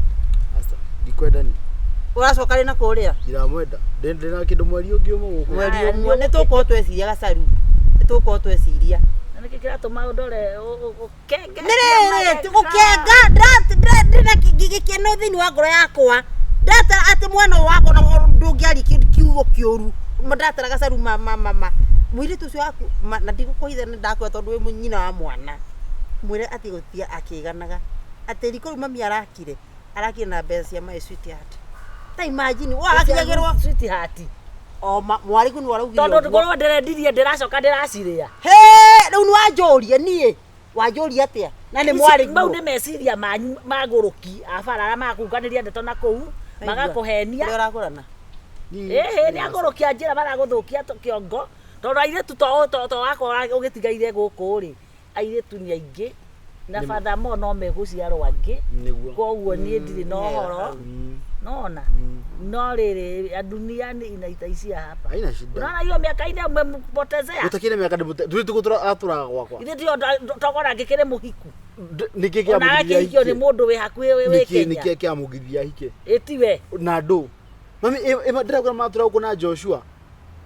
Aca, ndikwenda ni. ũracoka rĩ na kũrĩa Ndiramwenda. Ndĩ na kĩndũ mweri ũngĩ ũmwe gũkũ. mweri Aya, ũmwe nĩ nĩ tũgũkorwo tweciria gacaru nĩ tũgũkorwo tweciria na nĩkĩ kĩratũma ũndore ũkenge nĩ rĩrĩ gũkenga ndĩna gĩkeno thĩinĩ wa ngoro yakwa ndatara atĩ mwana ũyũ wakwa ona ndũngĩaria kiugo kĩũru ndatara gacaru ma ma ma ma mũirĩtu ũcio waku na ndigũkũhitha nĩ ndakwĩra tondũ wĩ nyina wa mwana mwĩre atĩ gũtia akĩganaga atĩ riko rĩu mami arakire arakire na mbeca cia my sweetheart ta imagine wagakinyagĩrwo sweetheart o mwarĩ kũ nĩ waraugire tondũ ũguo. ngorwo ndĩrendirie ndĩracoka ndĩracirĩa He, rĩu nĩ wanjũria niĩ Wanjũria atĩa? Na nĩ Ici- mwarĩ mau guo. nĩ meciria manyu magũrũki abara arĩa makunganĩria ndeto na kũu magakũhenia. Ũrĩa ũragũrana. Ĩhĩ nĩ agũrũkia njĩra maragũthũkia kĩongo tondũ airĩtu to wakwa ũgĩtigaire gũkũ rĩ airĩtu nĩ aingĩ na batha mo no megũciarwo angĩ. Nĩguo. Koguo niĩ ndirĩ na ũhoro. Nona no rĩrĩ dunia nĩ inaitaishia hapa. Haina shida. Unaona hiyo miaka ine umempotezea. Gũtakĩrĩ mĩaka ndĩmũte tũgũtũra atũraga gwakwa. Ithe tio togora ngĩkĩrĩ mũhiku. Nĩkĩ Ona kĩamũgiria akĩhikio nĩ hike? mũndũ wĩ hakuhĩ wĩ Nĩkĩ Kenya. nĩkĩ kĩamũgiria hike? Ĩtiwe. Na ndũ. Mami ndĩrakwĩra matũra gũkũ na Joshua.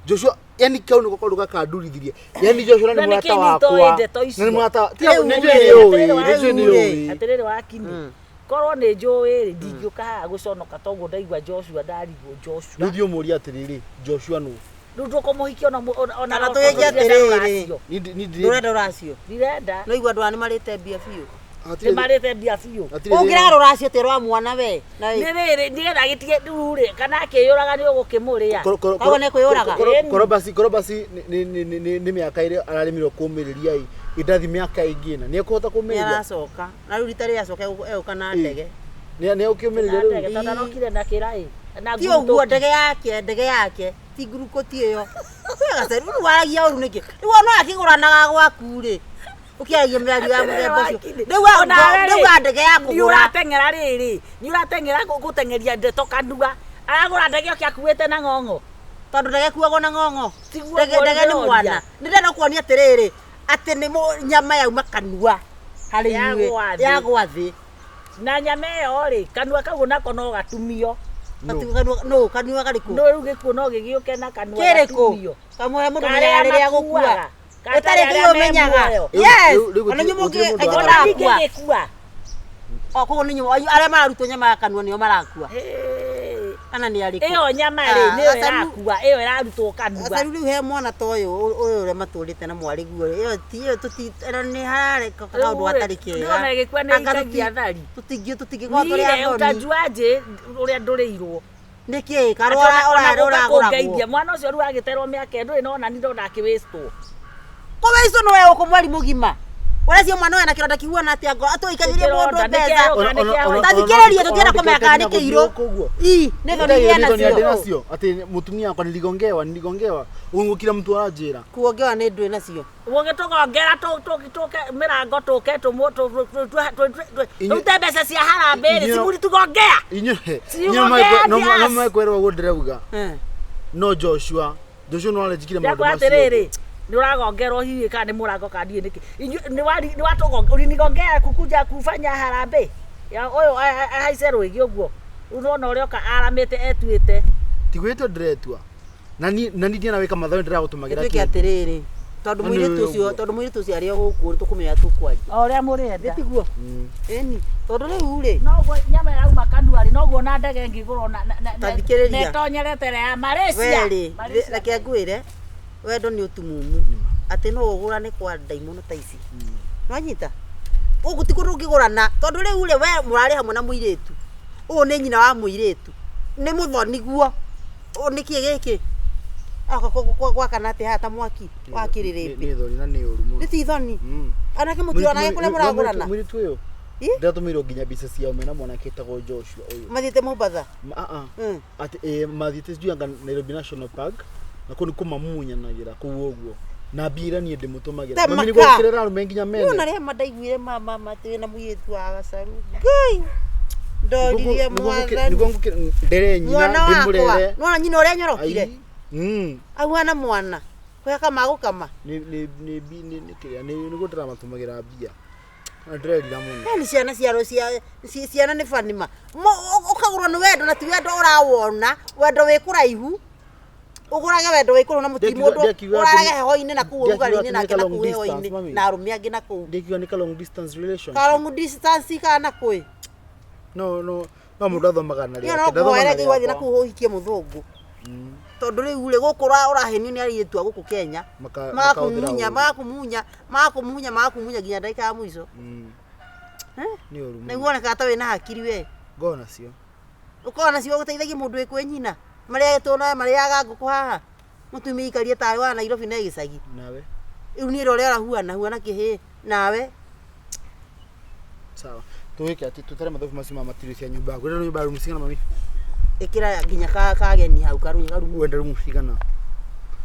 Joshua yani kau nĩko kaũndũ gakandurithirie. Yani Joshua nĩ Na mũrata nĩkĩ nĩ wakwa. itoĩ ndeto icio? Na nĩ mũrata. Tiga Rĩu nĩ rĩ, njũĩ nĩ ũĩ, atĩrĩrĩ nĩ njũĩ nĩ rĩu ũĩ. Atĩrĩrĩ wakini. Korwo nĩ njũĩ rĩ ndingĩũka haha gũconoka toguo ndaigua Joshua ndarigwo Joshua. Rĩu thiĩ ũmũrie atĩrĩrĩ, Joshua nũ? Rĩu ndũkũmũhikia ona ona Kana tũgĩke atĩrĩrĩ. Niĩ ndirĩ Ndũrenda rũracio. Ndirenda. No igua andũ aya nĩ marĩte mbia biũ. hatirĩ Nĩmarĩte mbia biũ. hatirĩ Ũngĩraga rũracio atĩa rwa mwana we? Na Nĩ rĩrĩ nĩgetha gĩtige rĩu rĩ kana akĩyũraga nĩ ũgũkĩmũrĩa. Koguo nĩ kwĩyũraga? Korobasi korobasi nĩ mĩaka ĩrĩa araremirwo kũmĩrĩria ĩ ĩndathi mĩaka ĩngĩ na nĩ ekũhota nĩ kũmĩrĩria. aracoka. Na rĩu rita rĩrĩa acoka egũka na ndege. Nĩ egũkĩũmĩrĩria Na rĩu. ndege tondũ arokire na kĩraĩ. Na Ti ũguo nguruto. ndege yake, ndege yake. Ti ngurukũti ĩyo. Wee Gacaru, rĩu waragia ũru nĩkĩ? Rĩu ona akĩgũranaga gwaku rĩ. Ũkĩaragia mĩario ya mũthemba ũcio. Rĩu wa ndege ya nĩ kũgũra. ũrateng'era rĩrĩ nĩ ũrateng'era gũteng'eria ndeto kanua aragũra ndege oke akuĩte na ng'ong'o. Tondũ ndege kuagwo na ng'ong'o. Tiguo Ndege ũguo ndege nĩ ndĩroria. mwana. Nĩ ndĩrenda kuonia atĩrĩrĩ atĩ nĩ nyama yauma kanua harĩ inyuĩ Yagwa thĩ. yagwa thĩ. Na nyama ĩyo rĩ kanua kau nako no gatumio. Nũ kanua karĩkũ? No rĩu gĩkuũ no gĩgĩũke na kanua Kĩrĩkũ? gatumio. Kamwe mũndũ Karĩa menyaga rĩrĩa gũkua. makuaga. Ũtarĩ Karĩa kĩo me ũmenyaga. muoyo. Yes. Rĩu Ona gũtirĩ inyuĩ mũndũ mũngĩ Ona arakua. ningĩ gĩkua. O koguo nĩ inyuĩ arĩa mararutwo nyama ya kanua nĩo marakua. Ĩĩ. Kana nĩ arĩkũ? Ĩyo nyama rĩ Ah, nĩyo Gacaru- ĩrakua ĩyo ĩrarutwo kanua. Gacaru rĩu he mwana ta ũyũ ũyũ ũrĩa matũrĩte na mwarĩ guo ĩyo ti ĩyo tũti ĩno nĩ hararĩ kaũndũ gatarĩ kega. Ndĩrona ĩgĩkua nĩ Anga ĩikagia thari. tũtingĩkorwo tũrĩ Niĩ athoni. utajuaje ũrĩa ndũrĩirwo. Nĩkĩ karwara ũragũragwo. Kũngeithia mwana ũcio rĩu agĩterwo mĩaka ĩno ndũrĩ nona ni ndona akĩwĩstwo. Kũwĩicwo nĩwe ũkũ mweri mũgima. Ũrecio mwana ũyũ na kĩronda kĩhuana atĩa ngoro atũikagirie mũndũ Kĩronda, nĩ mbeca. kĩaroka, nĩ kĩaroka. Tathikĩrĩria tũtienda kũmenya kana nĩ kĩirũ. Ii, nĩ thoni iria nacio. nacio atĩ mũtumia wakwa niligongewa niligongewa ũguo kila mtu aranjĩra. Kuongewa nĩ ndwĩ nacio. Ũgĩtũgongera tũke mĩrango tũke tũrute mbeca cia harambĩ rĩ cimuri tugongea. Inyuĩ Ciugongea no ndias. mekwĩrwo ũguo ndĩrauga. Eh. No Joshua Joshua no aranjĩkire maũndũ Ndakwa macio. atĩrĩrĩ nĩ ũragongerwo hihi kana nĩ mũrango kana ndiũĩ nĩkĩ. Inyuĩ nĩ watũgonga ulinigongea kukuja kufanya harambĩ. Ya ũyũ ahaice rwĩgĩ ũguo. Rĩu nĩwona ũrĩa oka aramĩte etuĩte. Ti gwĩtua ndĩretua. Na niĩ ndiana wĩka mathabu ndĩragũtũmagĩra Ĩtuĩke atĩrĩrĩ tondũ Na nĩ mũirĩtu ũyũ ũcio ũguo. tondũ mũirĩtu ũcio arĩ o gũkũ tũkũmenya tũkwaria. O ũrĩa mũrenda. Tiguo? Ĩni tondũ rĩu rĩ Noguo nyama ĩrauma kanua rĩ noguo na ndege ĩngĩgũrwo na Ta thikĩrĩria. na ĩtonyerete ya Malaysia. werĩ Malaysia. reke ngwĩre wendo nĩ ũtumumu atĩ no ũgũrane kwa ndaimono ta ici nwanyita gũkũ ti kũndũ ũngĩgũrana tondũ rĩu rĩ we mũrarĩ hamwe na mũirĩtu ũyũ nĩ nyina wa mũirĩtu nĩ mũthoni guo ũyũ nĩ kĩĩ gĩkĩ Aka gwakana atĩa haha ta mwaki wa kĩrĩrĩmbĩ Nĩ thoni na nĩ ũru mũno. nĩ ti thoni anake mũtionage kũrĩa mũragũrana Mũirĩtu ũyũ Ĩ? ndĩratũmĩirwo nginya mbica ciao mena mwanake etagwo Joshua ũyũ. mathiĩte Mombatha Atĩ mathiĩte sijui anga Nairobi National Park na kũu nĩ kũmamunyanagĩra kũu ũguo na mbia iria niĩ ndĩmũtũmagĩra. Te Mami nĩ maka. gũkĩrĩra arũme nginya Nĩ mene. ona rĩa mandaiguire mama atĩ na mũirĩtu wa Gacaru Ngai ndoririe mwathani Nĩguo ndere nyina mwana wakwa ndĩmũrere. nona nyina ũrĩa nyorokire Ai. Mm. ahuana mwana kwĩhaka magũkama Nĩ nĩ nĩ nĩ nĩ kĩrĩa nĩ nĩguo ndĩramatũmagĩra mbia. Na ndĩrerira mũno. yani ciana ciaro ciana nĩ banima ũkagũrwo nĩ wendo na ti wendo ũrawona wendo wĩ kũraihu ũgũrage wendo wĩ kũraihu na mũti mũndũ Ndiakiuga atĩ- ũrarage heho-inĩ na kũu ndiakiuga ũrugarĩ-inĩ atĩ nĩ nake ka na long kũu distance, heho-inĩ mami. na arũme angĩ na kũu Ndikiuga nĩ ka long distance relationship. ka long distance kana kwĩ No no no mũndũ athomaga na niĩ rĩake. no Ndathomaga ngũhoere na Ngai wathiĩ na rĩakwa. kũu ũhikie mũthũngũ tondũ rĩu rĩ gũkũ ũrahenio nĩ airĩtu a gũkũ Kenya Makahũthĩra magakumunya ũũru. magakumunya magakumunya magakumunya nginya ndagĩka ya mũico. Eh? Nĩ ũru mũno. Na wonekaga ta wĩna hakiri we. Ngoragwo nacio. Ũkoragwo nacio ũgũteithagia mũndũ wĩ kwĩ nyina marĩa tũnawe marĩaga ngũkũ haha mũtumia ikarie tarĩ wa Nairobi na gĩcagi. Nawe. Rĩu niĩ ũrĩa ũrahuana huana kĩhĩ nawe. Sawa. Tuweke ati tutare mathabu macio ma material cia nyumba yaku. Ũrenda nyumba ya rumu cigana mami? Ĩkĩra nginya kageni hau karumu. Wenda rumu cigana?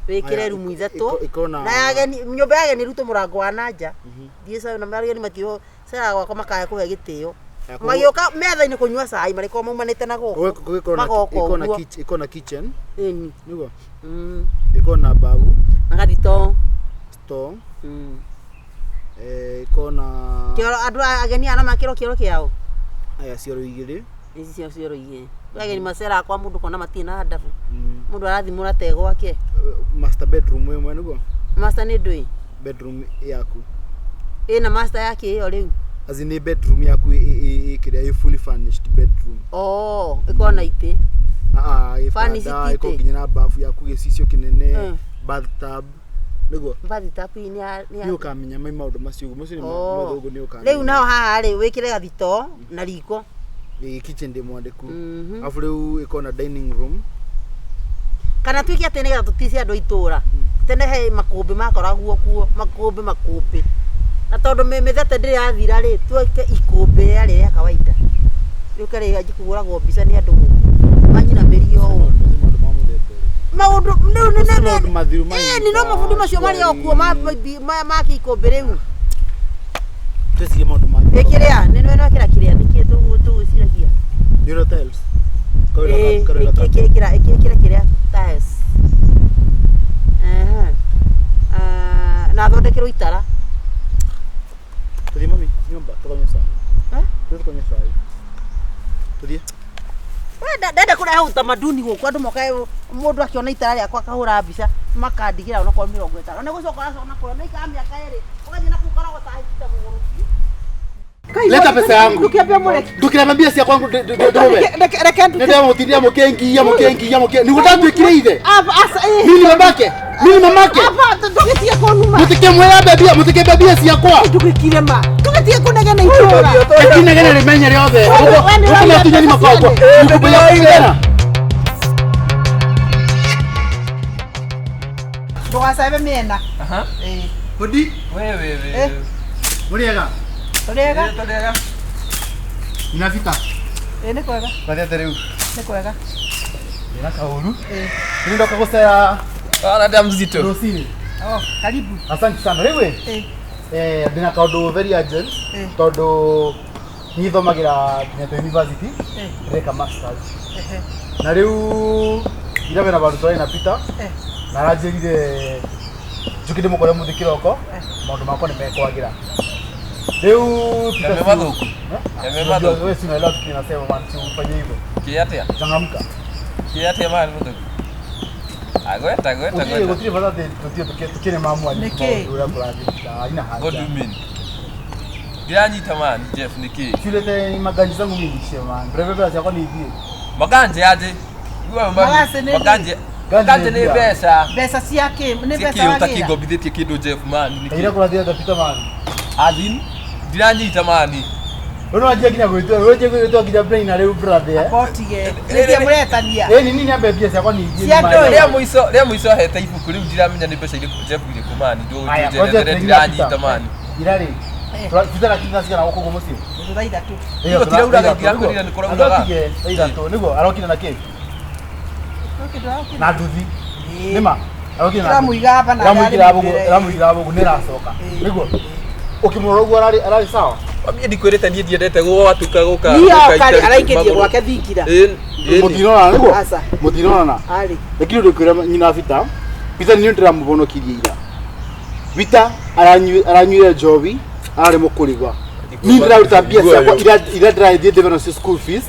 Wĩkĩre Aya, rumu ithatũ. ĩkorwo na Na ya ageni, nyũmba ya ageni rutwo mũrango wa na nja. Thiĩ ca na ageni matio cera gwakwa makaya kũhe gĩtĩo. Ya, koguo- Magĩũka metha-inĩ kũnyua cai marĩkorwo maumanĩte na gũkũ. Ĩkorwo na Magoka ĩkorwo na ũguo. ĩkorwo na kitchen, Ĩni. nĩguo? Mm. Ĩkorwo na babu, Na gathito. store, Mm. ĩkorwo na Kĩoro andũ aya ageni aya no makĩrwo kĩoro kĩao. aya cioro igĩrĩ. Ici cio cioro igĩrĩ. Kwĩ ageni maceraga kwa mũndũ kona matirĩ na handabu. Mm. Mũndũ arathimũra te gwake. Master bedroom ĩmwe nĩguo? Master nĩ ndũĩ. Bedroom yaku. Ĩna master yake ĩyo rĩu. As in nĩ bedroom yaku ĩkĩrĩa ĩ fully furnished bedroom. Oh, ĩkorwo na itĩ. Ah, ah, Furnished ĩbanda, ĩkorwo itĩ. nginya na bafu yaku gĩcicio kĩnene, Mm. bathtub, nĩguo? Bathtub nĩ ya nĩ ya Nĩ ũkamenya mai maũndũ macio ũguo macio nĩ Oh. mathũngũ nĩ ũkamenya. Rĩu naho haha rĩ wĩkĩre gathito na riko. Ĩ kitchen ndĩ mwandĩku. Mhm. Alafu rĩu ĩkorwo na dining room. Kana tuĩke atĩ nĩgetha tũtice andũ a itũra. Tene he makũmbĩ makoragwo kuo, makũmbĩ makũmbĩ. Na tondũ mĩthete ndĩrĩ yathira rĩ, tuĩke ikũmbĩ rĩarĩ rĩa kawaida. Rĩũke rĩanjie kũhũragwo mbica nĩ andũ gũkũ. Manyinamĩrie ũũ. Maũndũ macio maũndũ ma mũthemba ũrĩkũ? Maũndũ rĩu nĩ Macio maũndũ mathiru ma Ĩni no mabundi macio marĩ o kuo ma kĩikũmbĩ rĩu. Twecirie maũndũ mangĩ. Ĩkĩrĩa, nĩ nĩ wekĩra kĩrĩa nĩkĩ tũgwĩciragia. Nĩ ũrĩa tiles. Ĩĩ, Karwĩra ka- ĩkĩra ĩkĩra kĩrĩa tiles. Ehe. Ah, na thondekerwo itara. Tũthiĩ mami nyũmba tũkanyue cai. Eh? Tũthiĩ tũkanyue cai. Tũthiĩ. We ndenda kũrehe utamaduni gũkũ andũ moke mũndũ akĩona itara rĩakwa akahũra mbica makandigĩra onakorwo 50. Nĩ gũcoka ũracoka na kũrĩa na ikara mĩaka ĩrĩ ũgathiĩ na kũu ũkarogota ta mũgũrũki. Leta pesa yangu. Ndũkĩambia mũreki. Ndũkĩramba mbia ciakwa ndũrũme. Reke ndute. Nĩndamũtindia mũkĩngiia mũkĩngiia mũkĩ nĩguo ndatuĩkire ithe. Aba, aca, ĩ. Mimi ni babake. Mimi ni mamake. Aba, ndũgĩtige kũnuma. Mũtikĩmwĩra mbia mũtikĩmbe mbia ciakwa. Ndũgĩkire ma. Ndũgĩtige kũnegena itũra. Ekinegene rĩmenye rĩothe. We nĩ ũraigua Ũkũmatunyani mbeca makwa. ciane. Ngũkũya kũigana. Ndũgacebe mĩena. Aha. Ĩ. Hodi. We we we. Eh. Mũrĩega. Tũrĩega? Tũrĩega. Ninafika. Ĩ nĩ kwega. Kwathiĩte rĩu. Nĩ kwega. Ndĩna kaũru. Ĩ. Rĩu ndoka gũcera Ana nda mzito. rũcinĩ. Oh, karibu. Asante sana. Rĩu ĩ Ĩ. ndĩna kaũndũ very urgent Eh. tondũ niĩ thomagĩra Kenyatta University Eh. ndĩreka masters Ehe. na rĩu ira wena vandũ twarĩ na Peter Eh. na aranjĩrire njũke ndĩmũkore mũthĩ kĩroko Eh. maũndũ makwa nĩ mekwagĩra rĩu Peter Yame si- mathũku. Eh? Yame Unajua, mathũku. wewe si unaelewa kitu ninasema man, si ufanye hivyo Kĩ atĩa? changamka Kĩ atĩa man mũthũku? Agweta gweta Gũtirĩ gweta. gũtirĩ bata atĩ tũthiĩ tũkĩre mamu anyu Nĩkĩ? maũndũ ũrĩa kũrathiĩ haina What do haja you mean? Ndiranyita man Jeff nĩkĩ? Siulete maganji zangu mimi niishe man. Breve ciakwa nĩ ithiĩ. Maganje aje. Igua mami. Maganje nĩ Maganje. Ganje Maganje nĩ nĩ mbia. mbeca. Mbeca cia kĩ? Nĩ mbeca Sikĩ wagĩra. ũtakĩngombithĩtie kĩndũ Jeff man Kaira nĩkĩ? kũrathiĩ Peter man. As in ndiranyita mani. Wewe unajua nginya gwĩtwo, wewe unajua gwĩtwo nginya brain na rĩu brother. eh? Botige. Nĩkĩ mũretania? Eh, nini niambe mbia ciakwa nĩ ithiĩ. Cia nĩ ndũĩ. maĩ. Rĩa mũico hete ibuku rĩu ndiramenya nĩ mbeca irĩkũ Jeff irĩkũ mani. Aya, Ndũnjerethere kwanza tuingia ndiranyita Peter. mani. Ira rĩ. Peter akinya cigana gũkũ mũciĩ. Nĩ thaa ithatũ. Nĩguo tirauraga, ndirakwĩrire nĩ kũrauraga. Atige thaa ithatũ nĩguo arokire na kĩ? Gũkĩ ndũrakĩra. Na nduthi. Nĩma. Arokire na nduthi. Ndĩramũiga hapa na Ndĩramũigĩra ararĩ bũgũ, mbere. ndĩramũigĩra bũgũ nĩ ĩracoka. Nĩguo. Ũkĩmũrora ũguo ararĩ ararĩ sawa. Mami ndikwĩrĩte niĩ ndiendete gwatuka gũka. Niĩ gũka oka rĩ, itarĩ araingĩrie magũrũ. gwake thingira. Ĩ, ĩ, Mũtinonana nĩguo? Aca. Mũtinonana. Arĩ. Lakini ndũkwĩra nyina Vita, Vita niĩ ndĩramũhonokirie ira. Vita aranyuire njohi, ararĩ mũkũrigwa. Niĩ ndĩraruta mbia ciakwa iria ndĩrathiĩ ndĩbe nacio school fees,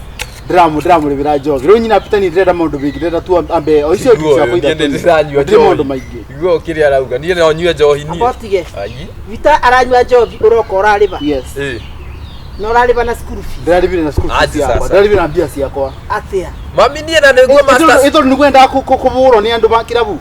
ndĩramũrĩhĩra njohi. Rĩu nyina Vita niĩ ndĩrenda maũndũ maingĩ, ndĩrenda tu ambe o icio Iguo, ciakwa niĩ ithatũ. ndĩranyua Ndirĩ maũndũ njohi. maingĩ. Iguo kĩrĩa arauga niĩ no nyue njohi niĩ. Abotige. Ai. Vita aranyua njohi ũroka ũrarĩba. Yes. Ĩ. Na ũrarĩba na school fees. Ndĩrarĩhire na school fees Aje yakwa, sasa. ndĩrarĩhire na mbia ciakwa. Atĩa? Mami niĩ na nĩguo masters. Ĩ tondũ nĩkwendaga kũbũrwo nĩ andũ ma kĩrabu.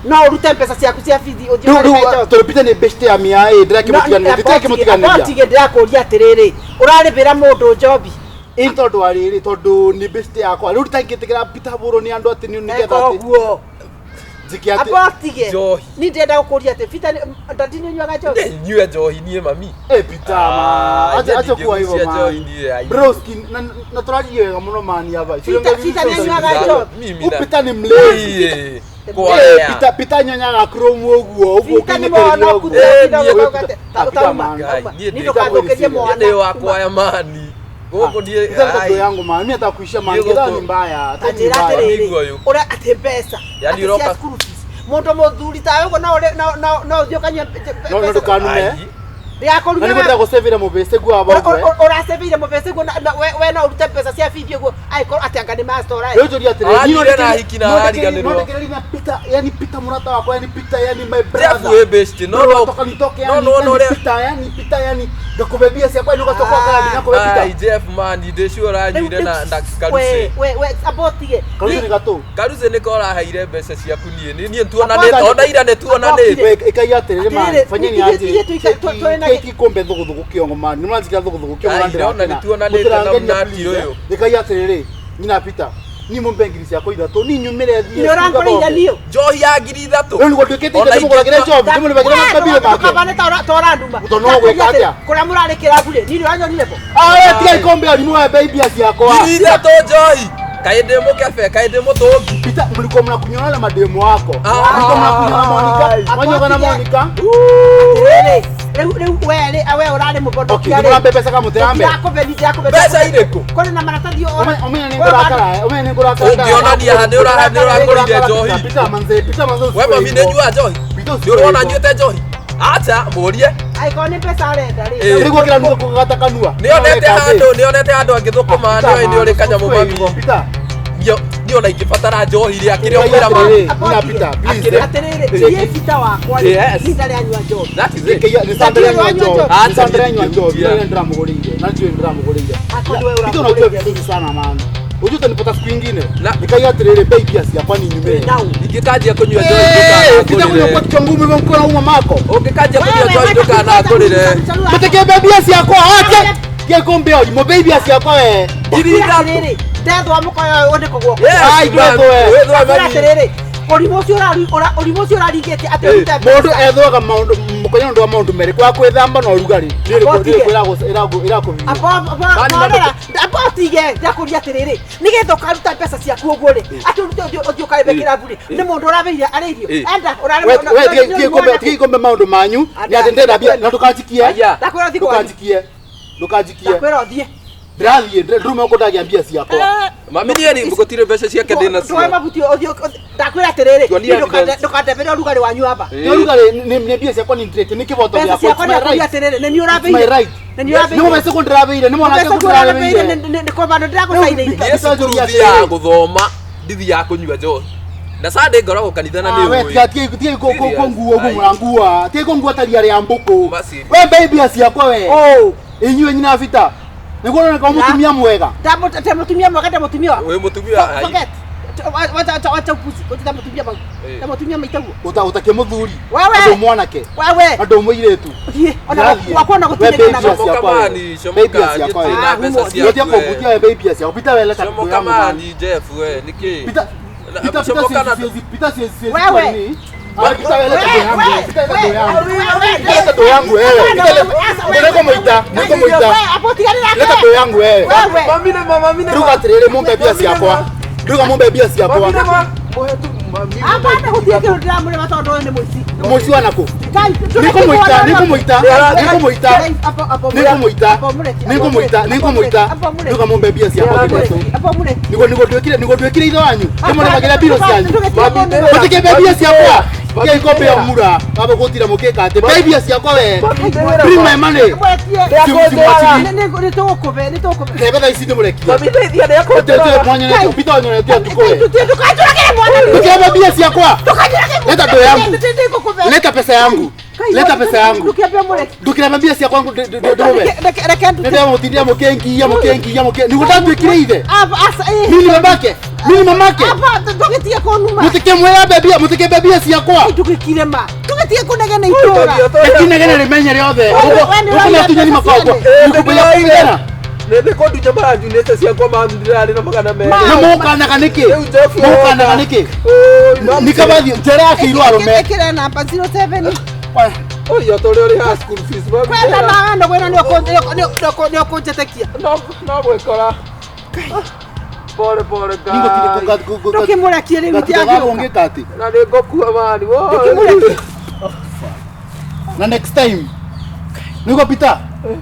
No ũrute mbeca ciaku cia bithi ũthiĩ Rĩu ũkarĩhe rĩu njohi. tondũ Peter nĩ best ya mĩa ĩ ndĩrakĩmũtiganĩria, ndĩrakĩmũtiganĩria. Abotige ndĩrakũria atĩrĩrĩ, ũrarĩbĩra mũndũ njohi. Ĩ tondũ wa rĩrĩ tondũ nĩ best yakwa rĩu nditangĩtĩkĩra Peter bũrwo nĩ andũ atĩ nĩ Eka nĩgetha atĩ ũguo. Njĩke atĩ- Abotige. Njohi. Ni ndĩrenda gũkũria atĩ Peter ndadi nĩ ũnyuaga njohi? Nyue njohi niĩ mami. Eh, Peter, Ah, man. Acha acha kuwa hivyo ndingĩgucia njohi man. niĩ, ai. Broski, na tũraria wega mũno man hapa. Peter Peter nĩ anyuaga njohi. Mimi Huyu na- Peter ni mlevi. Ĩĩ, Eh, kwaya. Peter Peter nyonyaga chrome ũguo, ũguo Peter nĩ ũkĩnĩkĩrĩria mũhonoku. ũguo. Eh, Peter niĩ- ũgauga atĩ, Ah, Peter, tauma, man. Ngai, tauma. niĩ Niĩ ndĩ- ndũkathũkĩrie Niĩ mwana. ndĩ wa kwaya mani. Gũkũ niĩ Peter ai. ndio yangu man. Mimi nataka kuishia man. Niĩ Githaa gũkũ- ni mbaya. Hata ni Anjĩra mbaya. atĩrĩrĩ, Nĩguo ũyũ. ũrĩa atĩ mbeca Yani atĩ cia ũroka- school fees. Mũndũ mũthuri tawe ũguo no ũrĩ- no ũthiĩ ũkanyue No no ndukanume. Ai. Na nĩguo ndĩgakũrume ndĩragũcĩvĩra mũbĩcĩ guo aba ũguo. ũracebeire mũbĩcĩ guo we no ũrute mbeca cia bithi ũguo angĩkorwo atĩ anga nĩ mastora Rĩu njũria atĩrĩrĩ, Arathire niĩ na hiki na arariganĩrwo. no ndĩkĩrĩrie na Peter, yani Peter mũrata wakwa, yani Peter, yani my Jeff brother. wĩ best, no Bro, no toka nitoke, no yani no no yani ũrĩa- Peter, yani Peter, yani ngakubebia ciakwa yani ũgacoka ũkara nginya kũbe Ai, Peter. Jeff man, ndĩ sure ũranyuire na karucĩ. abotige Karucĩ nĩ gatũ. Karucĩ nĩko ũraheire mbeca ciaku niĩ. Niĩ nĩtuonanĩte, ona ira nĩtuonanĩte. We, ĩkai atĩrĩrĩ man, Atĩrĩrĩ, fanyeni ithuĩ- atĩ, ithuĩ tũrĩ na- keki kombe thũgũthũgũ kĩongo man, nĩ mũranjĩkĩra thũgũthũgũ kĩongo na Ai, ndĩrona ndĩrakena. nĩtuonanĩte na Mũtirangenia, mũnati please, ũyũ. eh. Ĩkai atĩrĩrĩ, nyina Peter, niĩ mũmbe ngiri ciakwa ithatũ, niĩ nyumĩre thiĩ nĩ ũrangoreire niũ Njohi ya ngiri ithatũ. Rĩu nĩguo nduĩkĩte Ona ithe ndĩmũgũragĩre ingĩtua- njohi, ndĩmũrĩhagĩre makabira make. ndũkabane ta ũranduma Tondũ no gwĩka atĩa? kũrĩa mũrarĩ kĩrabu rĩ niĩ nĩ ũranyonire bo Ah, we tiga ikombe arimũ we baby ciakwa. Ngiri ithatũ njohi. Kaĩ ndĩ mũkebe, kaĩ ndĩ mũtũngi. Peter, mlikuwa mnakunywana na mademu wako. Ah. Mlikuwa mnakunywana na Monica, mwanyoga na Monica. Atĩrĩrĩ, rĩu rĩu we rĩ we ũrarĩ Okay, mũbodokia nĩ mũrambe mbeca kamũtĩrambe. ndĩrakũbe Mbeca irĩkũ? kũrĩ na maratathi o Omenya nĩ ngũrakara, omenya nĩ ngũrakara. Ũngĩonania ha nĩ ũragũrire njohi. Peter manze, Peter manze. We mami nĩ nyuaga njohi? Peter Nĩ ũrona nyuĩte njohi? Acha, mũrie. angĩkorwo nĩ mbeca arenda rĩ Ĩĩ. Nĩguo kĩra nduka kũgata kanua. Nĩonete handũ, nĩonete handũ angĩthũkũma, nĩoĩ nĩ ũrĩ kanyamũ mami. Peter. Niĩ ona ingĩbatara njohi rĩ, akĩrĩ ũkwĩra mami. Nina Peter, please. Atĩrĩrĩ niĩ Peter wakwa rĩ Yes. niĩ ndarĩ anyua njohi That is it. Nĩ Sandra nyua njohi. Acha Nĩ Sandra nyua njohi. nikirudia. Nĩ ndĩramũgũrĩire. Na ndiũĩ ndĩramũgũrĩire. Akorwo nĩwe Peter ũramũgũrĩire unajua vizuri sana man. Unajua utanipata siku ingine. Na- Nikaiga atĩrĩrĩ bei pia ciakwa ni nyumĩre. Nau. Ingĩkanjia kũnyua njohi Eh, Peter kunywa ndũkanangũrĩre. kwa kichwa ngumu hivyo mkono uma mako. Ũngĩkanjia kũnyua njohi ndũkanangũrĩre. Mutekembe mbia ciakwa ache. Gĩkombe oi, mo baby ciakwa we. Ngiri ithatũ. Atĩrĩrĩ, ndethwa mũkoyo ũyũ nĩ kũgwo Yes, Ai, ndwethwo. wĩthwe mami. atĩrĩrĩ ũrimũ ũcio ũrimũ ũcio ũraringĩtie atĩ ũrute Mũndũ ethwaga maũndũ mũkonyo nĩ ũndũ wa maũndũ merĩ kwa kwĩthamba na ũrugarĩ. Nĩ Abotige. ĩrakũhihinya. abotige ndakũria atĩrĩrĩ nĩgetha ũkaruta mbeca ciaku ũguo rĩ atĩ ũrute ũthiĩ ũkarĩbe kĩrabu rĩ nĩ mũndũ ũrabeire arĩ irio Ĩ. enda ũrarĩ We tiga ikombe maũndũ manyu. Nĩ atĩ ndĩrenda mbia na ndũkanjikie. Aya. ndakwĩra ũthiĩ kwanyu Ndũkanjikie. Ndũkanjikie. ndakwĩra ũthiĩ Ndĩrathiĩ ndĩruma ũkũ ndagĩa mbia ciakwa. Mami niĩ rĩ, gũtirĩ mbeca ciake ndĩ ndũe nacio. mabuti ũthiĩ ndakwĩra atĩrĩrĩ Tuonie niĩ evidence. ndũkandebere ũrugarĩ wanyu aba Nĩ ũrugarĩ nĩ mbia ciakwa nĩ ndĩrĩte nĩ kĩboto mbeca gĩakwa. ciakwa It's my nĩ right. atĩrĩrĩ nĩ niĩ It's my ũrabeire right. nĩ niĩ ũrabeire Nĩ mũbeca kũ ndĩrabeire nĩ mwanake mbeca kũ kũ ũrabeire ndĩrabeire. nĩ kwa bandũ ndĩragũcainĩire Niĩ cukuru thiaga gũthoma, ndithiaga kũnyua njohi. Na Sunday ngoragwo kanitha na Ah, we nĩ tiga ũĩ. tiga tiga ko ko Serious. ko nguo Ai. ngura ngua tiga ko ngua taria ria mbuku Masi. we baby ciakwa we oh inyuĩ nyina Peter nĩguo ũroneka mũtumia mwega ndamũtumia mwega ndamũtumia wakwa Wĩ mũtumia ai. Forget. Wacha wacha upuzi. Wacha mutumia bau. Eh. Na mutumia maitaguo. uta ũtakĩmũthuri Wewe. andũ mwanake Wewe. andũ mũirĩtu Thiĩ. Ona Ndĩrathiĩ. wakwa na We gũtirĩ baby na ciakwa Comoka we. mani, comoka, Baby ciakwa we. gĩtirĩ na mbeca Ah, ciaku Nĩũtige we. kũmbutia we baby ciakwa Peter we leta Comoka ndũ yangu man. mani, Jeff we, nĩkĩ? Peter Na- Peter Peter comoka na- siwezi Peter siwezi siwezi Wewe. kwa nini? Ah, Peter we leta ndũ yangu Wewe. Peter leta ndũ yangu Wewe. Leta ndũ yangu wewe Peter leta nĩkũ mũita nĩkũ mũita leta ndũ yangu wewe Wewe. Mami nĩ ma, mami nĩ ma. Nduga atĩrĩrĩ mũmbe mbia ciakwa nduga mũmbe mbia ciakwa Mami nĩ ma. Mũhe tu, mami. Hapana gũtirĩ kĩndũ ndĩramũrĩma tondũ ũyũ nĩ mũici. mũici wa nakũ Ngai, Nĩkũmũita, nĩkũmũita, nĩkũmũita, nĩkũmũita, nĩkũmũita, nĩkũmũita, nduga mũmbe mbia ciakwa kĩndũ nĩguo nĩguo ndwĩkire nĩguo ndwĩkire ithe wanyu nĩmũrĩmagĩra mbiro cianyu mũtikĩmbe mbia ciakwa kĩa ikombe ya mura wamba gũtira mũkĩka atĩ mbe mbia ciakwa we bring my money Nĩtũgũkũbe, nĩtũgũkũbe. rebe thaa ici ndĩmũrekie Mami ndeithia nĩ Ũtĩte mwanyonete Peter wanyonete ũtukũ we Ndũkanjũragĩre mwana. ndũkĩmbe mbia ciakwa Ndũkanjũragĩre Leta ndoo yangu. leta pesa yangu leta pesa yangu Ndũkĩambe mũreke. ndũkĩrema mbia ciakwa ndũme Reke ndute. nĩndĩramũtindia mũkĩngiia mũkĩngiia mũkĩ nĩguo ndatuĩkire ithe Aba, asa, eh. mimi ni babake mimi ni mamake Aba, ndũgĩtige kũnuma. mũtikĩmwĩra mbia mũtikĩmbe mbia ciakwa Ndũgĩkire ma. Ndũgĩtige kũnegena itũũra. rekinegene rĩmenye rĩothe We- we nĩ ũraigua gũkũ tunyani mbeca makwa ciene. nĩkũbũya kũigana Nĩ kũndunya maranjunĩte ciakwa mami ndĩrarĩ na 200. Nĩ mũkanaga nĩkĩ? Rĩu njoki Mũkanaga yoka. nĩkĩ? Oi, mami. Nĩ kabathi njera yakĩirwo arũme. Ĩkĩra namba 07. Oi, o ta ũrĩa ũrĩhaga school fees, mami. Kwenda nawe no gwĩna nĩ ũkũnjĩtĩkia. No gwĩkora. Pole pole Ngai. Ndũkĩmũrekie rĩu itiagĩũka. Ngĩka atĩ Na nĩ ngũkua mani. Woi. Ndũkĩmũrekie. Na next time nĩguo Peter,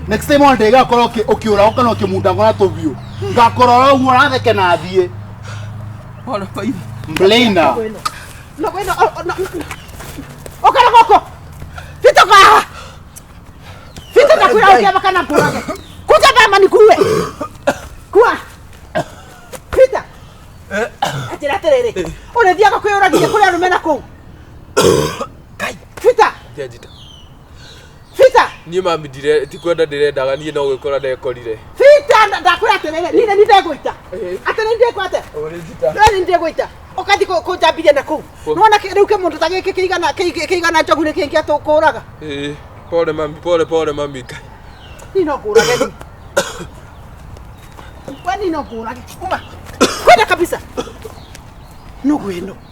next time ona ndĩgakorwo ũkĩũra kana ũkĩmunda ngona tũbiũ ngakorora ũguo ũratheke na thiĩ. Pole pole. Mblina. No gwĩna ũkara gũkũ. Fito kaha. Fito ndakwĩra ũkĩamba kana ngũrage. Kuja mama nikuue. Kua. Fita. Atĩra atĩrĩrĩ. Ũrĩthiaga kwĩyũragia kũrĩ arũme na kũu. Fita. Ndianjita. Fita. Niĩ mami ndire ti kwenda ndĩrendaga niĩ no gwĩkora ndekorire. Fita ndakwĩra atĩrĩrĩ niĩ nĩ ndegũita. Atĩ nĩ ndegũita. Ũrĩnjita. Nĩ ndegũita. Ũkathi kũnjambithia na kũu. Nĩwona rĩu kĩmũndũ ta gĩkĩ kĩigana kĩigana njogu nĩ kĩngĩ atũkũraga. Ĩĩ, pole mami, pole pole mami. Ngai. Niĩ no ngũrage niĩ. We niĩ no ngũrage. Uma. Kwenda kabisa. Nũgũ ĩno.